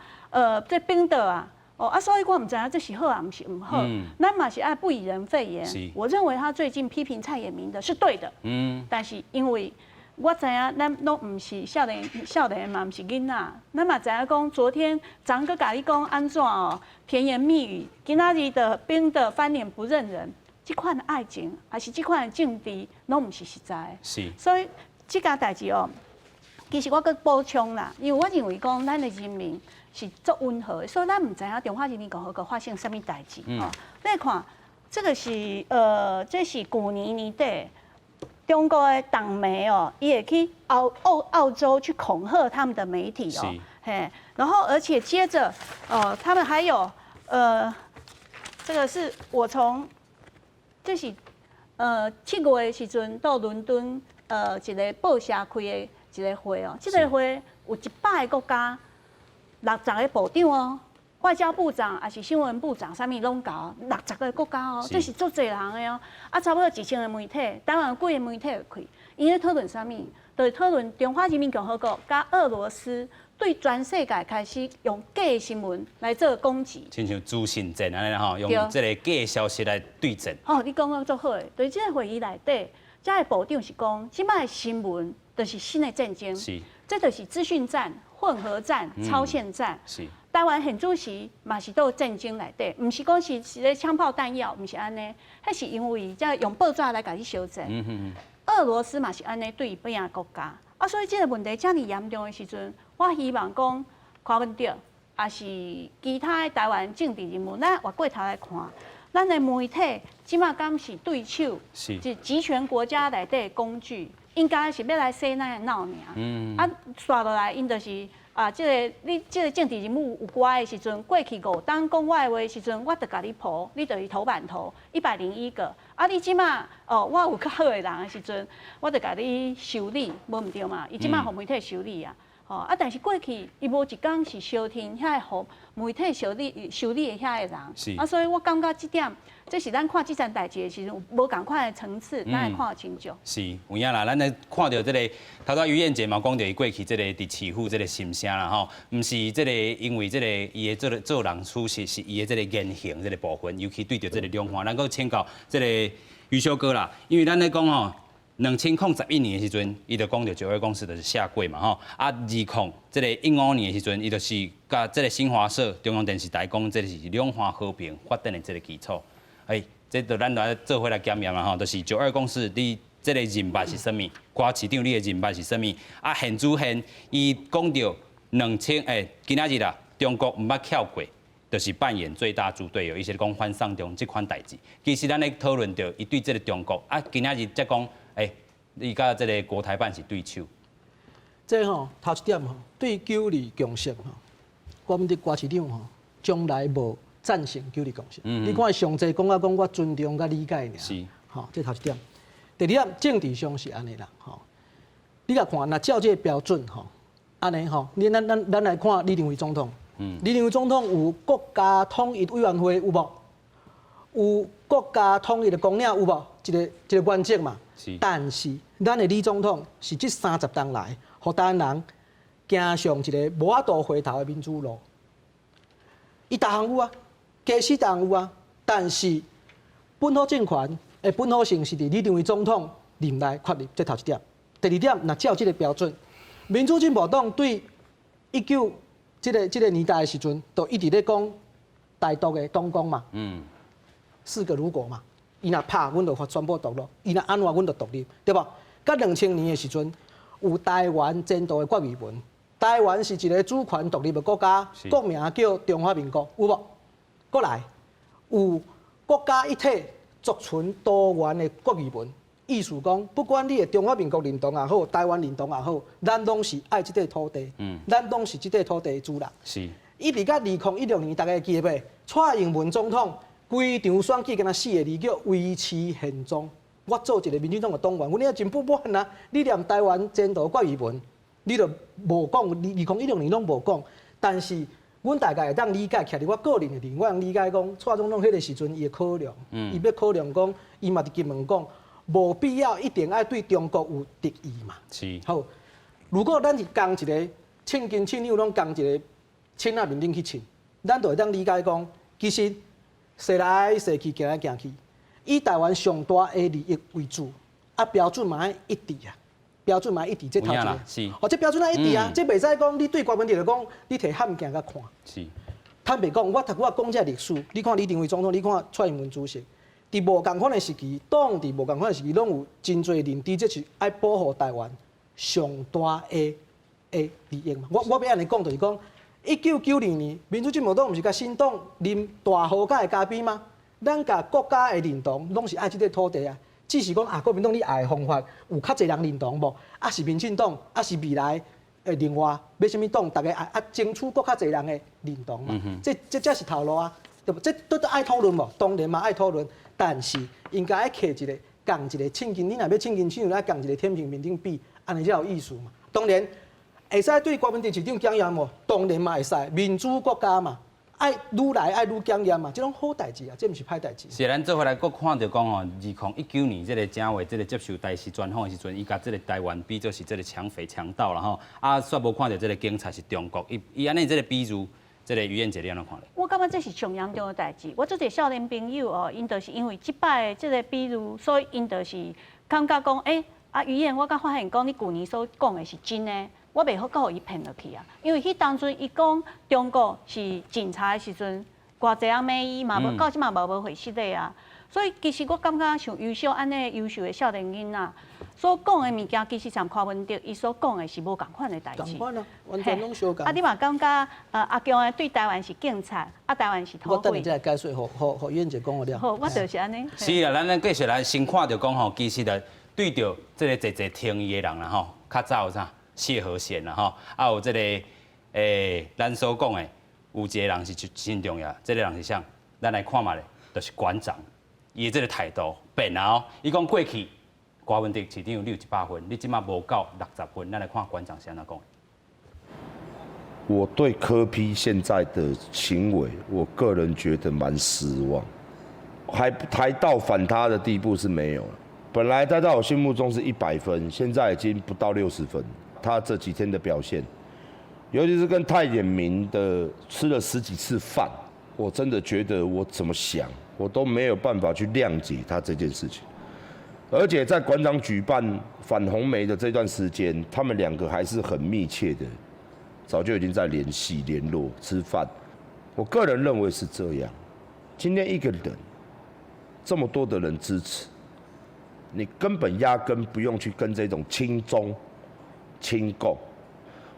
這冰的啊，哦啊，所以我毋知影這是好啊，毋是毋好。咱嘛是愛不以人廢言。我認為他最近批評蔡衍明的是對的。但是因為我知影咱攏毋是少年，少年嘛毋是囡仔，咱嘛知影講，昨天昨閣共你講按怎哦，甜言蜜語，今仔日的冰的翻臉不認人，這款的愛情還是這款的政治，攏毋是實在。所以這件代誌哦，其實我閣補充啦，因為我認為講咱的人民是足溫和的，所以咱毋知影中華人民共和國發生啥物代誌哦。你看，這個是這是舊年年底中國的黨媒哦，伊會去澳洲去恐嚇他們的媒體哦，嘿，然後而且接着哦，他們還有這個是我從這是7月的時陣到倫敦一個報社開的一個會哦，這個會有100個國家。60個部長哦，外交部長抑是新聞部長，啥物攏𠢕，六十個國家哦，這是足濟人的哦。啊，差不多1000個媒體，台灣有幾個媒體會開，𪜶咧討論啥物？就是討論中華人民共和國佮俄羅斯對全世界開始用假新聞來做攻擊，親像資訊戰按呢吼，用這个假消息來對戰。哦，你講得足好的，佇這個會議內底，遮个部長是講，這擺的新聞就是新的戰爭，這就是資訊戰、混合戰、超限戰。台灣現主時嘛是佇戰爭內底，毋是講是咧槍炮彈藥，毋是按呢，彼是因為這用報紙來共你相戰。俄羅斯嘛是按呢對邊仔國家，啊，所以這個問題遮爾嚴重的時陣，我希望講柯文哲，抑是其他的台灣政治人物，咱回過頭來看，咱的媒體這馬敢是對手，是極權國家內底的工具，應該是欲來洗咱的腦爾。啊，煞落來，𪜶就是啊，這个你這个政治人物有歌的時陣，過去五冬講我的話的時陣，我就共你抱，你就是頭版頭101個。啊，你這馬哦，我有較好的人的時陣，我就共你修理，無毋對嘛？伊這馬予媒體修理啊。吼啊！但是過去伊無一工是相聽遐個予媒體修理修理的遐個人，啊，所以我感覺這點，這是咱看這件代誌的時陣有無仝款的層次，咱會看得清楚。是，有影啦，咱咧看著這個，頭拄于燕姐嘛講著伊過去這個佇市府這個心聲啦吼，毋是這個因為這個伊的做做人處事，是伊的這個言行這個部分，尤其對著這個兩岸，咱閣請教這個余修哥啦，因為咱咧講吼。2011年的時陣，伊就講著九二共識就是下跪嘛吼。啊，2015年的時陣，伊就是佮這個新華社、中央電視台講，這個是兩岸和平發展的這個基礎。欸，這就咱來做伙來檢驗嘛吼，就是九二共識，你這個認捌是啥物？郭市長你的認捌是啥物？啊，現主現伊講著兩千欸，今仔日啦，中國毋捌翹過。就是扮演最大豬隊友，伊是講反送中這款代誌。其實咱咧討論著，伊對這個中國啊，今仔日才講，欸，伊佮這個國台辦是對手。這吼頭一點吼，對九二共識吼，郭文郭市長吼，從來無贊成九二共識。你看伊上濟講啊講，我尊重佮理解爾。吼，這頭一點。第二點，政治上是按呢啦，吼。你共看，若照這個標準吼，按呢吼，你咱咱咱來看李登輝總統。李登輝總統有國家統一委員會有無？有國家統一的綱領有無？一個一個原則嘛。但是咱的李總統是這30冬來，予台灣人行上一個無法度回頭的民主路。伊逐項有啊，家私逐項有啊，但是本土政權的本土性是佇李登輝總統任內確立，這頭一點。第二點，若照這個標準，民主進步黨對一九這個年代的時陣，就一直咧講台獨的黨綱嘛。四個如果嘛，伊若拍，阮就宣布獨立；伊若按怎，阮就獨立，對無？到2000年的時陣，有台灣前途的決議文。台灣是一個主權獨立的國家，國名叫中華民國，有無？過來有國家一體、族群多元的決議文，意思講，不管你的中華民國認同也好，台灣認同也好，咱攏是愛這塊土地，咱攏是這塊土地的主人。一直到2016年，大家會記得袂？蔡英文總統規場選舉，敢若四个字叫維持現狀。我做一個民進黨的黨員，阮也真不滿啊！你連台灣前途決議文，你都無講，2016年攏無講。但是，阮大概會當理解，徛佇我個人的立場，我通理解講，蔡總統彼個時陣伊的考量，伊欲考量講，伊嘛佇金門講，無必要一定愛對中國有敵意嘛。好，如果咱是仝一个秤斤秤兩攏仝一个秤仔面頂去稱，咱就會當理解講，其實踅來踅去，行來行去，以台灣上大的利益為主，啊標準嘛愛一致啊，標準嘛愛一致，這頭一个。哦，這標準愛一致啊，這袂使講你對郭文哲來講，你提漢鏡共看。坦白講，我頭拄仔講這歷史，你看李登輝總統，你看蔡英文主席，佇無仝款的時期，黨佇無仝款的時期，攏有真濟認知，這是愛保護台灣上大的的利益嘛。我欲按呢講，就是講，1992年，民主進步黨毋是佮新黨啉大和解的咖啡嗎？咱共國家的認同，攏是愛這塊土地啊。只是講啊，國民黨你愛的方法有較濟人認同無？啊是民進黨，啊是未來的另外欲啥物黨，逐家愛啊爭取閣較濟人的認同嘛。這這才是頭路啊，對無？這都都愛討論無？當然嘛愛討論，但是應該愛揢一個仝一個秤斤，你若欲秤斤秤兩，愛仝一個天平面頂比，按呢才有意思嘛。當然會使對郭文哲市長檢驗無？當然嘛會使，民主國家嘛，愛愈來愛愈檢驗嘛，這攏好代誌啊，這毋是歹代誌。是，咱做伙來閣看著講吼，2019年這個鄭偉這個接受台視專訪的時陣，伊共這個台灣比做是這個搶匪強盜啦吼，啊，煞無看著這個警察是中國，伊伊按呢這個比喻，這個余燕姐你按怎看咧？我感覺這是上嚴重的代誌。我足濟少年朋友哦，𪜶就是因為這擺這個比喻，所以𪜶就是感覺講，欸，啊余燕，我敢發現講你舊年所講的是真的。我袂好閣予伊騙落去啊！因為彼當陣伊講中國是警察的時陣，偌濟人罵伊嘛，無到這馬嘛無回失禮啊。所以其實我感覺像優秀按呢優秀的少年囡仔所講的物件，其實像柯文哲伊所講的是無仝款的代誌。仝款啊，完全攏相仝。啊，你嘛感覺阿強的對台灣是警察，啊台灣是土匪。我等下再來解說，予予燕姐講予了。好，我就是按呢。是啊，咱咱繼續來先看著講吼，其實就對著這個濟濟聽伊的人啦吼，較早有啥？謝和弦啦吼，啊有這個咱所講的有一個人是真重要，這個人是啥？咱來看覓咧，就是館長，伊的這個態度變啊哦。伊講過去郭文哲市長你有100分，你這馬無夠60分，咱來看館長是按怎講。我對柯 P 現在的行為，我個人覺得蠻失望，還到反他的地步是沒有了。本來他在我心目中是100分，現在已經不到60分。他這幾天的表現，尤其是跟蔡衍明的吃了十幾次飯，我真的覺得我怎麼想，我都沒有辦法去諒解他這件事情。而且在館長舉辦反紅媒的這段時間，他們兩個還是很密切的，早就已經在聯繫、聯絡、吃飯。我個人認為是這樣。今天一個人這麼多的人支持，你根本壓根不用去跟這種親中、親共。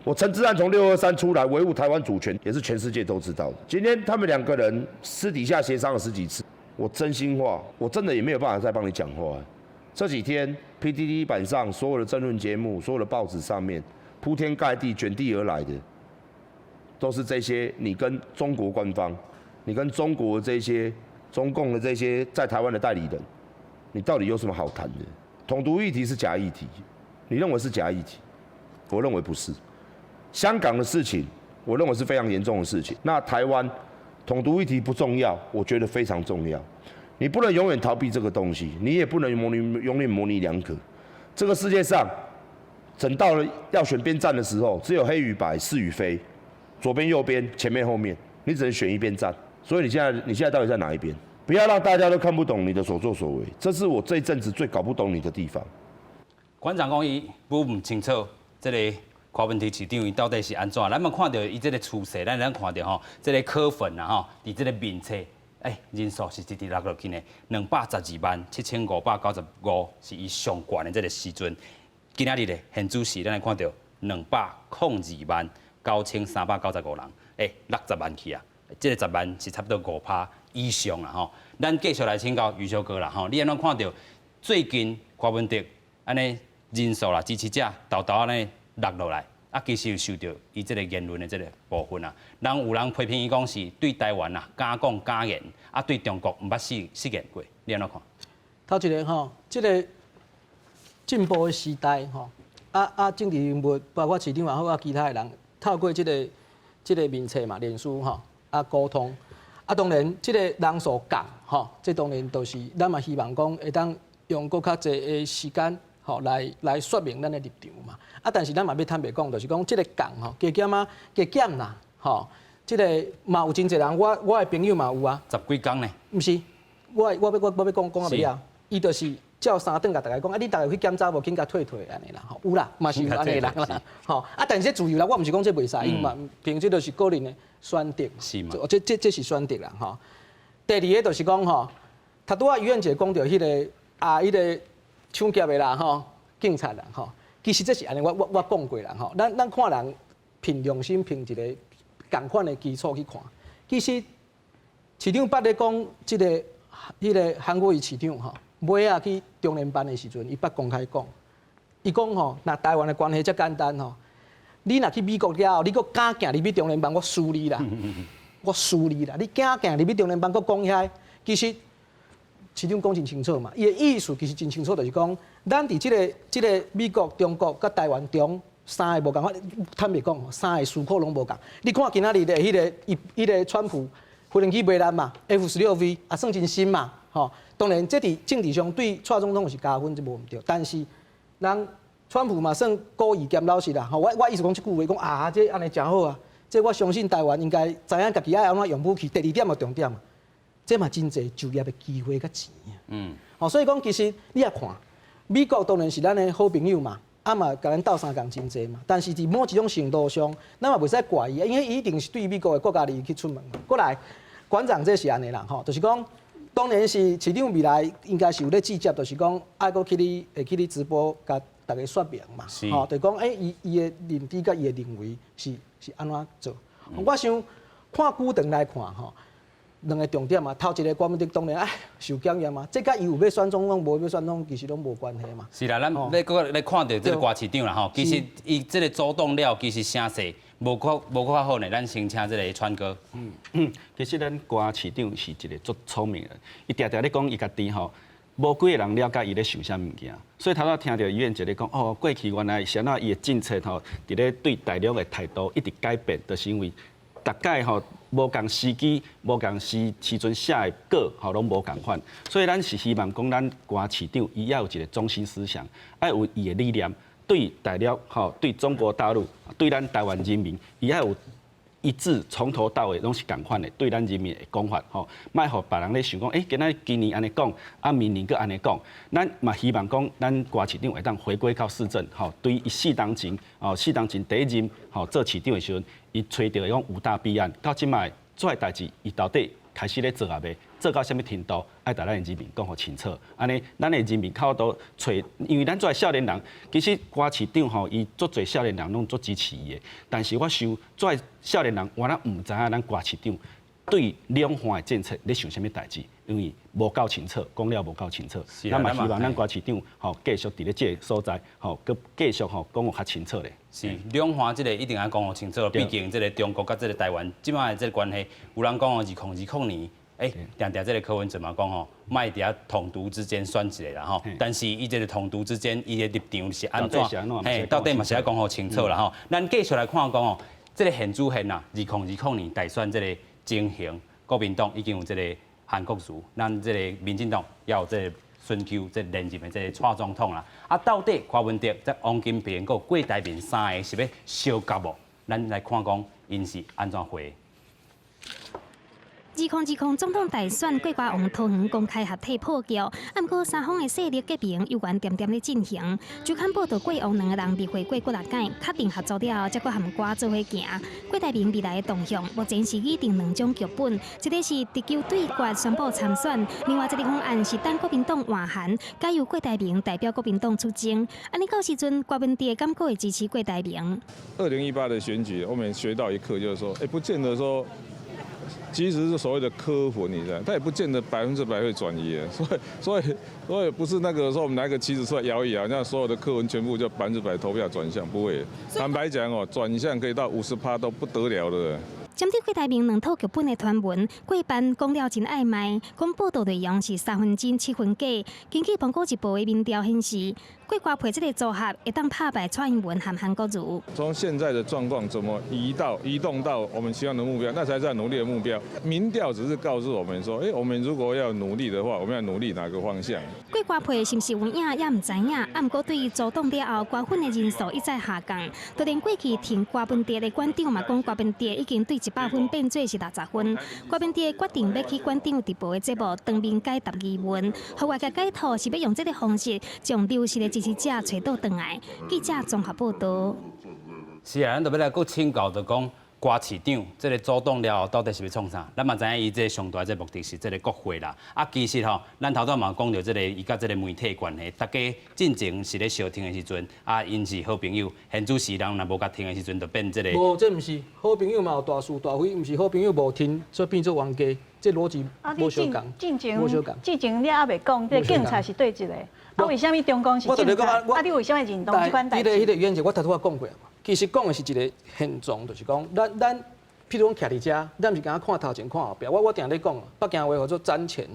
我陳志漢從623出來維護台灣主權，也是全世界都知道的。今天他們兩個人私底下協商了十幾次，我真心話，我真的也沒有辦法再幫你講話。這幾天 PTT 版上所有的政論節目、所有的報紙上面，鋪天蓋地、捲地而來的，都是這些你跟中國官方、你跟中國這些中共的這些在台灣的代理人，你到底有什麼好談的？統獨議題是假議題，你認為是假議題，我認為不是。香港的事情，我認為是非常嚴重的事情。那台灣統獨議題不重要，我覺得非常重要。你不能永遠逃避這個東西，你也不能永遠模稜兩可。這個世界上，等到了要選邊站的時候，只有黑與白、是與非，左邊、右邊、前面、後面，你只能選一邊站。所以你現在到底在哪一邊？不要讓大家都看不懂你的所作所為，這是我這一陣子最搞不懂你的地方。館長講伊不毋清楚這個柯文哲市長伊到底是按怎？咱嘛看著伊這個趨勢，咱看著吼，這個柯粉啊吼，佇這個面冊，人數是直直落落去呢，2,127,595是伊上懸的這個時陣。今仔日咧，現主時咱來看著2,029,395人，60萬去啊！這個十萬是差不多5趴以上啦吼。咱繼續來請教余修哥啦吼，你按怎看著最近柯文哲按呢人數啦，支持者沓沓按呢落落來，啊，其實有受著伊這個言論的這個部分啊。人有人批評伊講是對台灣啊敢講敢言，啊對中國毋捌失言過，你按怎看？頭一個吼，這個進步的時代吼，政治人物包括市長也好啊，其他的人透過這個面冊嘛、臉書吼溝通，啊當然這個人數降吼，這當然就是咱嘛希望講會當用閣較濟的時間吼來說明咱的立場嘛。啊，但是咱嘛欲坦白講，就是講這個降吼，加減啊，加減啦，吼，這個嘛有真濟人，我的朋友嘛有啊。十幾工呢？毋是，我欲講講仔尾啊，伊就是照三頓共逐家講，啊，你逐家去檢查無，緊共退退按呢啦，吼，有啦，嘛是有按呢人啦，吼，啊，但是這自由啦，我毋是講這袂使，因為嘛，憑這就是個人的選擇，是嘛？這是選擇啦，吼。第二个就是講吼，頭拄仔于燕姐講著彼个啊，彼个搶劫的啦，吼，警察啦，吼，其實這是按呢，我講過啦，吼，咱看人憑良心，憑一个仝款的基礎去看，其實市長捌咧講這个、彼个韓國瑜市長吼，尾仔去中聯辦的時陣，伊捌公開講，伊講吼，若台灣的關係遮簡單吼，你若去美國了後，你閣敢行入去中聯辦，我輸你啦，我輸你啦，你敢行入去中聯辦，閣講遐，其實市長講真清楚嘛，伊的意思其實真清楚，就是講，咱佇這個美國、中國佮台灣中三个無仝款，坦白講，三个思考攏無仝。你看今仔日的彼个伊彼个川普飛行機賣咱嘛，F-16V 也算真新嘛，吼。當然，這佇政治上對蔡總統是加分，這無毋對。但是，人川普嘛算古意兼老實啦，吼。我意思講這句話講啊，這按呢誠好啊，這我相信台灣應該知影家己愛按怎用武器。第二點嘛重點，這嘛真濟就業的機會佮錢啊。吼，所以講其實你也看，美國當然是咱的好朋友嘛，啊嘛共咱鬥相共真濟嘛。但是佇某一種程度上，咱嘛袂使怪伊，因為伊一定是對美國的國家利益去出門。過來，館長這是按呢啦，吼，就是講。當然是市長未來應該是有咧計較，就是講愛閣去咧會去咧直播，共逐家說明嘛，吼，就講伊的認知佮伊的認為是按怎做。我想看久長來看吼，兩个重點嘛，頭一个柯文哲當然愛受檢驗嘛，這佮伊有欲選總統無欲選總統，其實攏無關係嘛。是啦，咱欲閣來看著這個郭市長啦吼，其實伊這個組黨了，其實聲勢無閣較好呢。咱先請這個川哥。嗯，其實咱郭市長是一個足聰明的人，伊定定咧講伊家己吼，無幾个人了解伊咧想啥物件，所以頭拄聽著余燕姐咧講，哦，過去原來是按怎伊的政策吼，佇咧對大陸的態度一直改變，就是因為逐擺吼無仝時機、無仝時時陣寫的稿吼攏無仝款，所以咱是希望講咱郭市長伊也有一個中心思想，愛有伊的理念，對大陸吼，對中國大陸，對咱台灣人民，伊愛有一致，從頭到尾攏是仝款的，對咱人民的講法吼，莫予別人咧想講，欸，今仔今年按呢講，啊，明年閣按呢講。咱嘛希望講，咱郭市長會當回歸到市政，吼，對伊四當前，哦，四當前第一任吼做市長的時陣，伊揣著講五大弊案，到這擺這个代誌，伊到底開始咧做啊未？做到啥物程度？愛共咱的人民講予清楚。按呢，咱的人民較多揣，因為咱做少年人，其實郭市長吼，伊足濟少年人攏足支持伊的。但是我想，做少年人，原來毋知影咱郭市長對兩岸的政策咧想啥物代誌，因為無夠清楚，講了無夠清楚。咱嘛希望咱郭市長吼繼續佇咧這个所在吼，閣繼續吼講予較清楚咧。是兩岸這個一定愛講予清楚，畢竟這個中國佮這個台灣這擺的這個關係，有人講哦，2020年，欸，定定這個柯文哲嘛講吼，莫佇遐統獨之間選一個啦吼，但是伊這個統獨之間，伊的立場是按怎？嘿，到底嘛是愛講予清楚啦吼。咱繼續來看講哦，這個現主現啊，2020年大選這個情形，國民黨已經有這個韓國瑜，咱這個民進黨也有這個尋求這連任的這個蔡總統啦。啊，到底柯文哲、這王金平、閣郭台銘三个是欲相夾無？咱來看講𪜶是按怎回。 2020總統大選，郭台王桃園公開合體破局，毋過三方的勢力結盟猶原恬恬咧進行。周刊報導，郭王兩个人密會過幾若擺，確定合作了後，才閣和郭做伙行。郭台銘未來的動向，目前是擬定兩種劇本，一个是直球對決宣布參選，另外一个方案是等國民黨換韓，改由郭台銘代表國民黨出征。按呢到時陣，郭文哲敢閣會支持郭台銘？ 2018的選舉，我們學到一課，就是說，欸，不見得說。即使是所謂的柯粉，你知道，他也不見得100%會轉移啊。所以不是那個說我們拿個旗子出來搖一搖，那所有的柯粉全部就100%投票轉向，不會。坦白講哦，轉向可以到50%都不得了了。針對郭台銘兩套劇本的傳聞，郭辦講了真曖昧，講報道內容是三分真七分假。根據《蘋果日報》的民調顯示，郭郭配這个組合會當拍敗蔡英文和韓國瑜。從現在的狀況，怎麼移動到我們希望的目標，那才是努力的目標。民調只是告訴我們說，欸，我們如果要努力的話，我們要努力哪個方向？郭郭配是毋是有影也毋知影，啊，毋過對於組黨了後，郭粉的人數一再下降，就連過去挺郭文哲的館長嘛講，郭文哲已經對100分變做是60分。郭文哲決定欲去館長直播的節目當面解答疑問，予外界解讀是欲用這个方式將流失的支持者揣倒轉來。記者綜合報導。是啊，咱就欲來閣請教，就講郭市長這个組黨了後，到底是欲創啥？咱嘛知影伊這个上大這个目的是這个國會啦。啊，其實吼，咱頭拄嘛講著這个伊佮這个媒體關係，大家進前是咧相挺的時陣，啊，𪜶是好朋友；現主時人若無共挺的時陣，就變這个。無，這毋是好朋友嘛有大是大非，毋是好朋友無挺，所以變做冤家，這邏輯無相仝。進前無相仝。進前你猶未講，這個警察是佗一个？啊，為啥物中共是警察？啊，你為啥物認同這款代誌？彼个原則我頭拄仔講過啊嘛。其實講的是一个現狀，就是講咱，譬如講徛佇遮，咱毋是敢若看頭前看後壁。我定咧講，北京話號做瞻前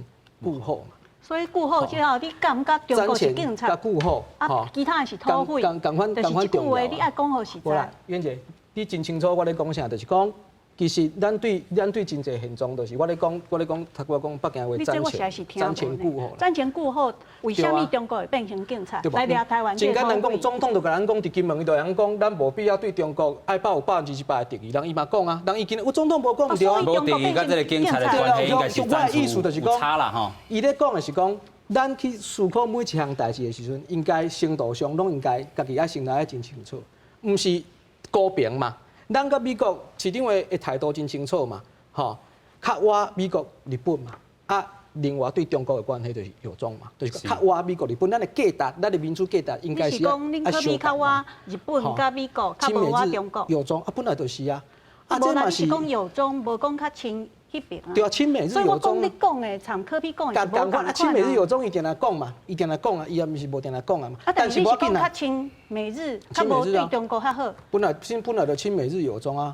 顧後嘛。所以顧後之後，你感覺中國是警察？顧後，啊，其他的是土匪。仝就是這句話，你愛講予實在。袁姐，你真清楚我咧講啥，就是講，其實咱對真濟現狀，就是我咧講，我咧講，頭拄仔講北京話瞻前，瞻前顧後。瞻前顧後，為啥物中國會變成警察來掠台灣？真簡單講，總統就共咱講，佇金門伊就會曉講，咱無必要對中國愛抱有100%的敵意。人伊嘛講啊，人伊今有總統無講毋對啊。無敵意佮這个警察的關係應該是暫時有差啦吼。伊咧講的是講，咱去思考每一項代誌的時陣，應該程度上攏應該家己愛先來愛真清楚，毋是公平嘛。咱佮美國市長的態度真清楚嘛，吼，較倚美國、日本嘛，啊，另外對中國的關係就是友中嘛，就是較倚美國、日本，咱的價值，咱的民主價值應該是愛相較倚日本佮美國，較無倚中國。友中啊，本來就是啊，啊，這嘛是講友中，無講較親彼爿啊。對啊，親美日友中。所以我講你講的，參柯 P 講的是無仝款啊。親美日友中，伊定定講嘛，伊定定講啊，伊也毋是無定定講啊嘛。啊，但是你是講較親美日，較無對中國較好。本來先本來就親美日友中啊，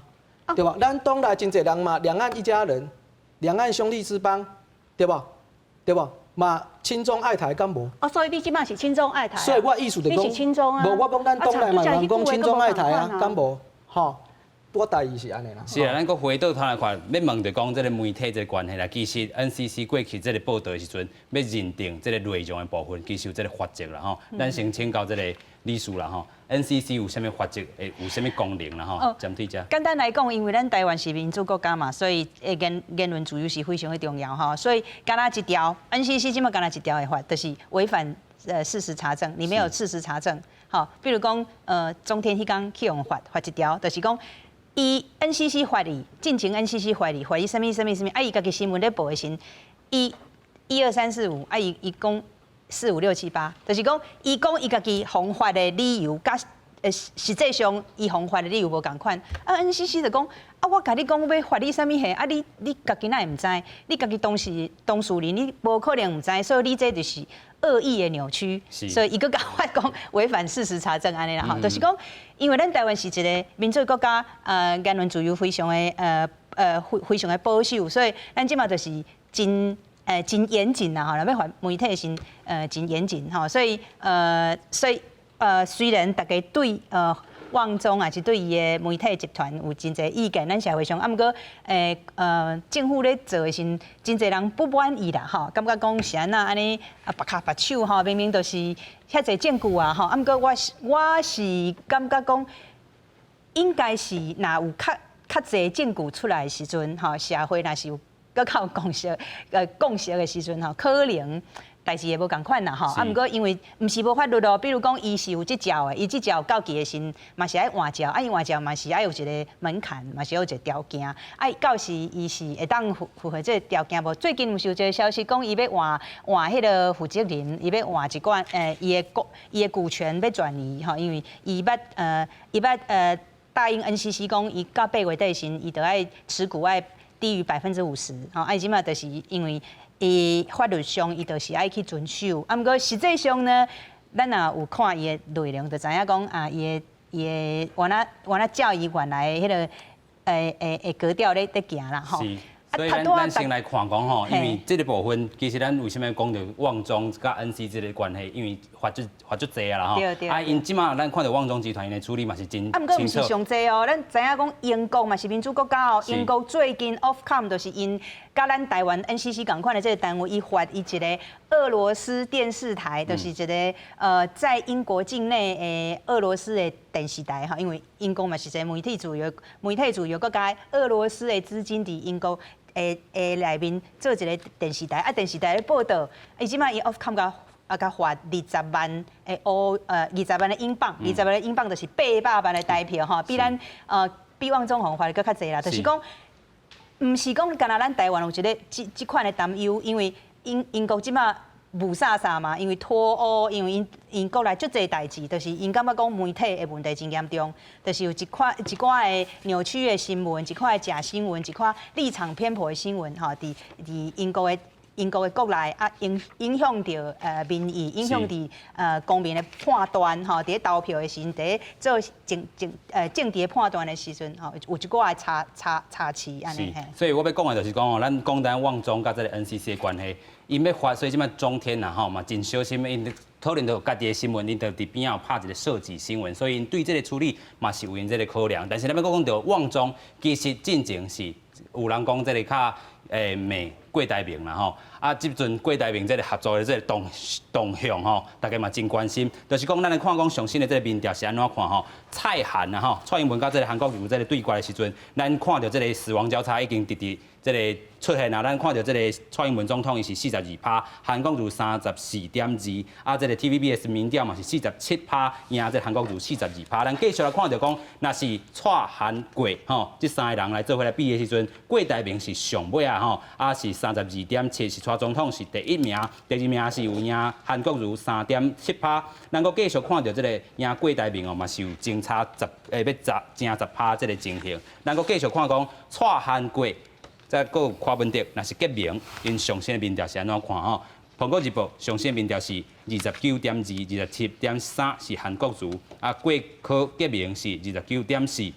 對吧？咱黨內真濟人嘛，兩岸一家人，兩岸兄弟之邦，對吧？對吧？嘛親中愛台敢無？哦，所以你這擺是親中愛台。所以我意思就講，你是親中啊？無，我講咱黨內嘛有人講親中愛台啊，敢無？吼，我大意是按呢啦。是啊，咱閣回到頭來看，欲問就講這个媒體這个關係啦。其實 NCC 過去這个報道的時陣，欲認定這个內容的部分，其實有這个罰則啦吼。咱先請教這个理事啦吼，NCC 有啥物罰則？會有啥物功能啦吼？針對這。簡單來講，因為咱台灣是民主國家嘛，所以言論自由是非常的重要吼。所以敢若一條 NCC 這馬敢若一條的法，就是違反事實查證，你沒有事實查證。吼，比如講，中天彼工去予罰罰一條，就是講，伊 NCC 罰伊，進前 NCC 罰伊，罰伊啥物啥物啥物，啊，伊家己新聞咧報的時，伊一二三四五，啊，伊講四五六七八，就是講伊講伊家己予罰的理由，佮實際上伊予罰的理由無仝款。啊，NCC 就講，啊，我共你講欲罰你啥物貨，啊，你家己哪會毋知？你家己當事人，你無可能毋知，所以你這就是惡意的扭曲。所以伊閣共我講違反事實查證按呢啦吼，就是講，因為咱台灣是一個民主國家，言論自由非常的非常的保守，所以咱這馬就是真嚴謹啦吼，若欲罰媒體時，真嚴謹吼，所以雖然大家對旺中抑是對伊的媒體集團有真濟意見，咱社會上，啊，毋過政府咧做的時，真濟人不滿意啦吼，感覺講是按怎按呢啊，縛跤縛手吼，明明就是遐濟證據啊吼，啊，毋過我是感覺講，應該是若有較濟證據出來的時陣吼，社會若是有閣較有共識的時陣吼，可能代誌會無仝款啦吼。啊，毋過因為毋是無法律哦，比如講伊是有執照的，伊執照到期的時，嘛是愛換照，啊，伊換照嘛是愛有一個門檻，嘛是有一個條件，啊，到時伊是會當符合這個條件無？最近毋是有一個消息講，伊欲換換彼个負責人，伊欲換一寡伊的股權欲轉移吼，因為伊捌答應 NCC 講，伊到8月底時，伊就愛持股愛低於50%，吼，啊，伊這馬就是因為伊法律上伊就是愛去遵守，啊，毋過實際上呢，咱若有看伊的內容，就知影講啊，伊的原來照伊原來的彼个格調咧行啦，吼。所以咱先來看講吼，因為這个部分其實咱為啥物講著旺中佮 NCC 這个關係，因為罰足罰足濟啊啦吼。啊，𪜶這馬咱看著旺中集團𪜶的處理嘛是真啊，毋過毋是上濟哦，咱知影講英國嘛是民主國家哦，英國最近 Ofcom 就是𪜶佮咱台灣 NCC 仝款的這个單位，伊罰伊一个俄羅斯電視台，就是一个在英國境內的俄羅斯的電視台吼，因為英國嘛是一个媒體自由國家，俄羅斯的資金佇英國的內面做一个電視台，啊電視台咧報導，伊這馬伊 Ofcom 共罰20萬的英鎊，二十萬的英鎊就是800萬的台票吼，比咱比旺中予罰的閣較濟啦，就是講，毋是講干焦咱台灣有一个這款的擔憂，因為英國這馬霧煞煞嘛，因為脫歐，因為𪜶國內足濟代誌，就是𪜶感覺講媒體的問題真嚴重，就是有一寡的扭曲的新聞，一寡的假新聞，一寡立場偏頗的新聞，吼，佇英國的國內啊，影響著民意，影響佇公民的判斷，吼，佇咧投票的時陣，佇咧做政治的判斷的時陣，吼，有一寡的差池按呢嘿。所以我欲講的就是講吼，咱講咱旺中佮這个 NCC 的關係，𪜶欲罰，所以這馬中天啊吼嘛真小心，𪜶討論著家己的新聞，𪜶就佇邊仔有拍一个涉及新聞，所以𪜶對這个處理嘛是有𪜶這个考量。但是咱欲閣講著旺中，其實進前是有人講這个較罵郭台銘啦吼，啊，這陣郭台銘這个合作的這个動向吼，大家嘛真關心。就是講，咱來看講上新的這个民調是按怎看吼？蔡韓啊吼，蔡英文佮這个韓國瑜這个對決的時陣，咱看著這个死亡交叉已經直直這个出現啊。咱看著這个蔡英文總統伊是42%，韓國瑜34.2，啊，這个 TVBS 民調嘛是47%，贏這个韓國瑜42%。咱繼續來看著講，若是蔡韓郭吼，這三个人來做伙來比的時陣，郭台銘是上尾啊吼，啊是32.7，是蔡總統是第一名，第二名是有贏韓國瑜3.7%。咱閣繼續看著這个贏郭台銘哦，嘛是有爭差十欲十爭10%這个情形。咱閣繼續看講蔡韓郭，再閣有柯文哲，若是結盟，𪜶上新的民調是按怎看吼？蘋果日報上新的民調是29.2、27.3是韓國瑜，啊郭柯結盟是29.4。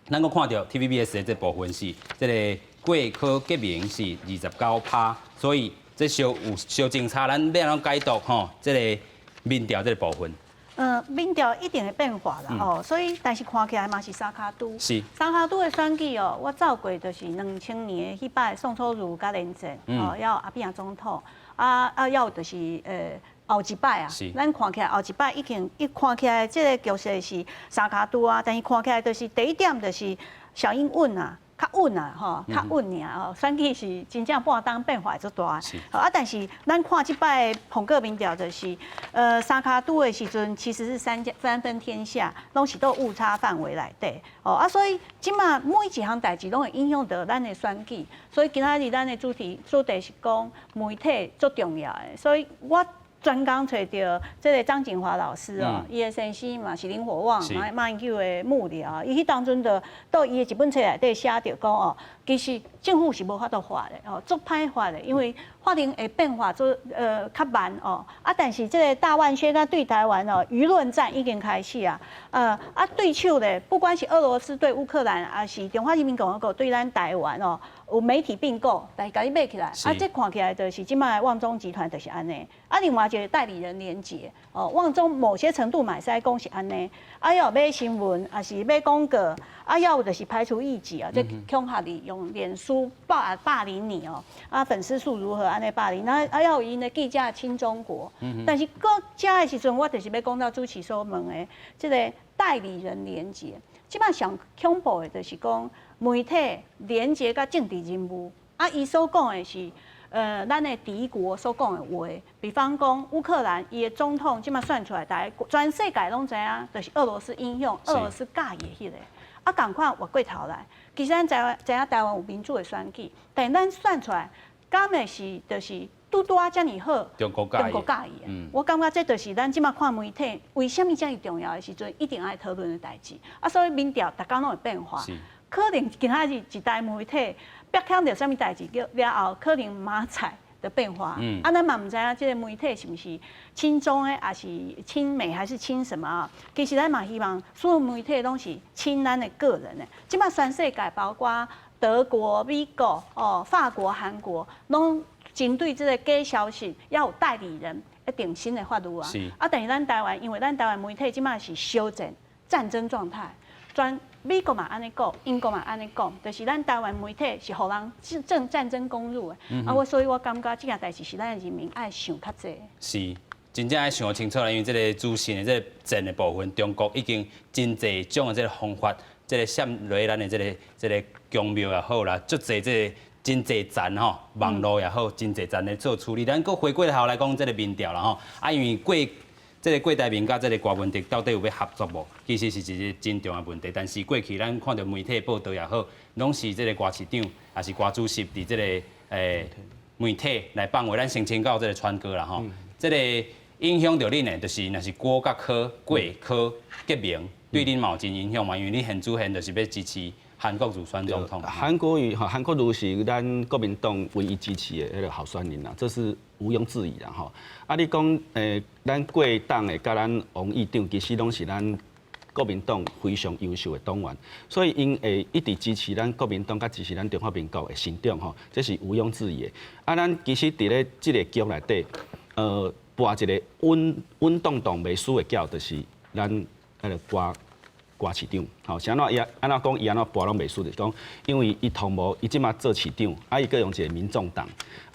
咱閣看著 TVBS 的這部分是這个郭柯結盟是29%，所以這小有小政策，咱欲按怎解讀吼？這个民調這个部分。民調一定會變化啦，哦，所以但是看起來嘛是三跤拄。三跤拄的選舉哦，我走過就是2000年彼擺宋楚瑜佮連戰，哦，猶阿扁總統，啊啊，猶有就是後一擺啊，咱看起來後一擺已經一看起來這个局勢是三跤拄啊，但是看起來就是第一點就是小英穩啊。較穩啊，吼，較穩爾哦。選舉是真正半冬變化足大，啊，但是咱看這擺彭哥民調就是，三跤拄的時陣其實是三分天下，攏是佇誤差範圍內底，哦啊，所以這馬每一項代誌攏會影響到咱的選舉，所以今仔日咱的主題是講媒體足重要的，所以我專工揣著這个張錦華老師哦，伊的先生嘛是林火旺馬英九的幕僚，伊彼當陣就佇伊的一本冊內底寫著講哦，其實政府是無法度法的哦，足歹法的，因為法令會變化做較慢哦，啊，但是這个大外宣佮對台灣哦，輿論戰已經開始啊，啊對手咧，不管是俄羅斯對烏克蘭，抑是中華人民共和國對咱台灣哦，有媒體併購來共你買起來，啊，這看起來就是這擺旺中集團就是按呢，啊，另外一个代理人連結哦，旺中某些程度嘛會使講是按呢，啊，猶有買新聞，抑是買廣告，啊，猶有就是排除異己啊，這恐嚇你用臉書霸凌你哦，啊，粉絲數如何按呢霸凌，那啊猶有𪜶的記者親中國，但是閣遮的時陣，我就是欲講到主持所問的，這个代理人連結，這擺上恐怖的就是講媒體連結佮政治人物，啊，伊所講的是咱的敵國所講的話，比方講烏克蘭伊的總統這擺選出來，大家全世界攏知影，就是俄羅斯影響，俄羅斯佮意的彼个，啊，仝款換過頭來，其實咱知知影台灣有民主的選舉，但咱選出來，敢會是就是拄拄仔遮爾好，中國佮意，中國佮意的。我感覺這就是咱這擺看媒體為啥物遮爾重要的時陣，一定愛討論的代誌。啊，所以民調逐工攏會變化，可能今仔日一台媒體逼響著啥物代誌，叫了後可能馬仔的變化。啊，咱嘛毋知影這个媒體是毋是親中的，抑是親美，還是親什麼啊？其實咱嘛希望所有媒體攏是親咱的個人的。這擺全世界包括德國、美國、哦、法國、韓國，攏針對這个假消息，猶有代理人一定新的法律啊。啊，但是咱台灣，因為咱台灣媒體這擺是小戰戰爭狀態，全美國嘛按呢講，英國嘛按呢講，就是咱台灣媒體是予人正戰爭攻入的。啊，我所以我感覺這件代誌是咱的人民愛想較濟。是，真正愛想清楚啦，因為這个資訊的這个戰的部分，中國已經真濟種的這个方法，這个陷落咱的這个宮廟也好啦，足濟這个真濟層吼，網路也好，真濟層咧做處理。咱閣回過頭來講這个民調啦吼，啊，因為過這个郭台銘佮這个柯文哲到底有欲合作無？其實是一个真重要的問題。但是過去咱看著媒體報道也好，攏是這个柯市長，抑是柯主席佇這个媒體來放話，咱先請教這个川哥啦吼。這个影響著恁的，就是若是郭佮柯郭柯結盟，對恁嘛有真影響嘛？因為你現主現就是欲支持韓國瑜選總統。韓國瑜吼，韓國瑜是咱國民黨唯一支持的彼个候選人啦，這是毋庸置疑啦吼。啊，你講咱郭黨的佮咱王議長，其實攏是咱國民黨非常優秀的黨員，所以𪜶會一直支持咱國民黨，佮支持咱中華民國的市長吼，這是毋庸置疑的。啊，咱其實佇咧這个局內底，跋一个穩穩當當袂輸的轎，就是咱彼个郭市長，吼，是按怎伊按怎講？伊按怎跋攏袂輸，就是講，因為伊同無，伊這馬做市長，啊，伊閣用一个民眾黨，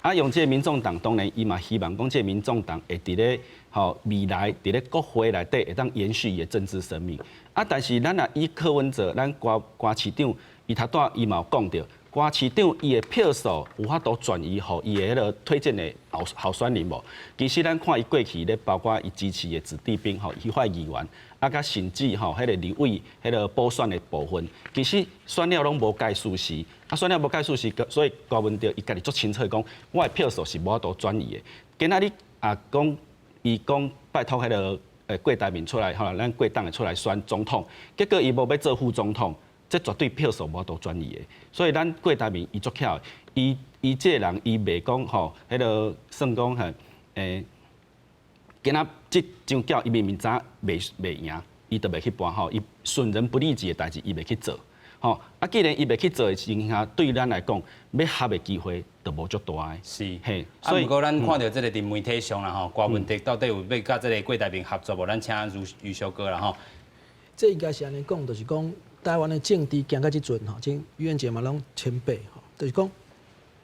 啊，用這个民眾黨，當然伊嘛希望講，這个民眾黨會佇咧吼未來佇咧國會內底會當延續伊的政治生命。啊，但是咱若以柯文哲，咱郭郭市長，伊頭拄伊嘛有講著，郭市長伊的票數有法度轉移予伊的彼个推薦的候選人無？其實咱看伊過去咧，包括伊支持的子弟兵吼，立法議員。啊，佮甚至吼，彼个立委、彼个補選的部分，其實選了攏無改事實，啊，選了無改事實，所以柯文哲伊家己足清楚講，我的票數是無法度轉移的。今仔日啊講，伊講拜託彼个郭台銘出來吼，咱郭黨的出來選總統，結果伊無欲做副總統，這絕對票數無法度轉移的。所以咱郭台銘伊足巧的，伊這个人伊袂講吼，彼个算講吼，今仔這張轎伊明明知影袂贏，伊就袂去跋吼，伊損人不利己的代誌，伊袂去做。吼，啊，既然伊袂去做的情形下，對咱來講，欲合的機會就無足大的。是，所以，毋過咱看著這个佇媒體上啦吼，郭文哲到底有欲佮這个郭台銘合作無？咱請余余小哥啦吼。這應該是按呢講，就是講台灣的政治行到這陣吼，這余遠傑嘛攏前輩吼，就是講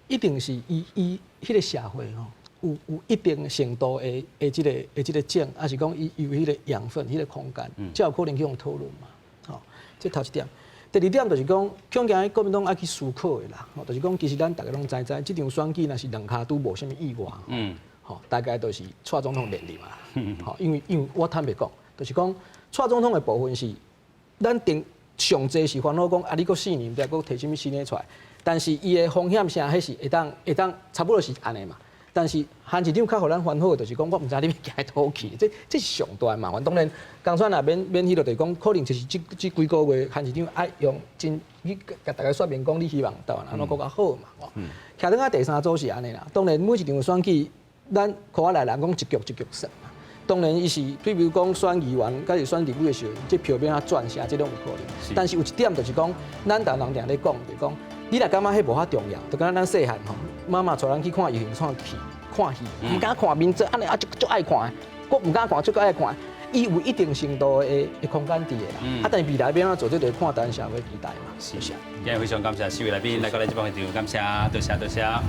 一定是伊伊彼个社會吼，有一定程度的這個種，抑是講伊有彼個養分、彼個空間，才有可能去予討論嘛。吼，這頭一點。第二點就是講，恐驚國民黨愛去思考的啦。吼，就是講，其實咱逐家攏知知，這場選舉若是兩跤拄無啥物意外，吼，大概就是蔡總統連任嘛。吼，因為我坦白講，就是講蔡總統的部分是，咱定上濟是煩惱講，啊，你閣4年，毋知閣提啥物新的出來。但是伊的風險性，彼是會當差不多是按呢嘛。但是韓市長較予咱煩惱的，就是講我毋知你欲行佗去，這是上大的麻煩。當然，江川也免免彼落，就是講可能就是這幾個月，韓市長愛用真去共大家說明講，你希望台灣按怎閣較好嘛。徛轉來第三組是按呢啦。當然每一場選舉，咱科仔內人講一局一局算嘛。當然伊是，比如講選議員，抑是選立委的時候，這票欲按怎轉啥，這攏有可能。但是有一點就是講，咱台灣人定咧講，就是講，你若感覺彼無遐重要，就敢若咱細漢吼，媽媽帶咱去看遊行看戲，看戲，毋敢看面做按呢啊，足足愛看的，閣毋敢看，足閣愛看。伊有一定程度的空間佇的啦。啊，但是未來欲按怎做，這就看台灣社會期待嘛。是。今日非常感謝四位來賓來到咱這節目現場，感謝，多謝多謝。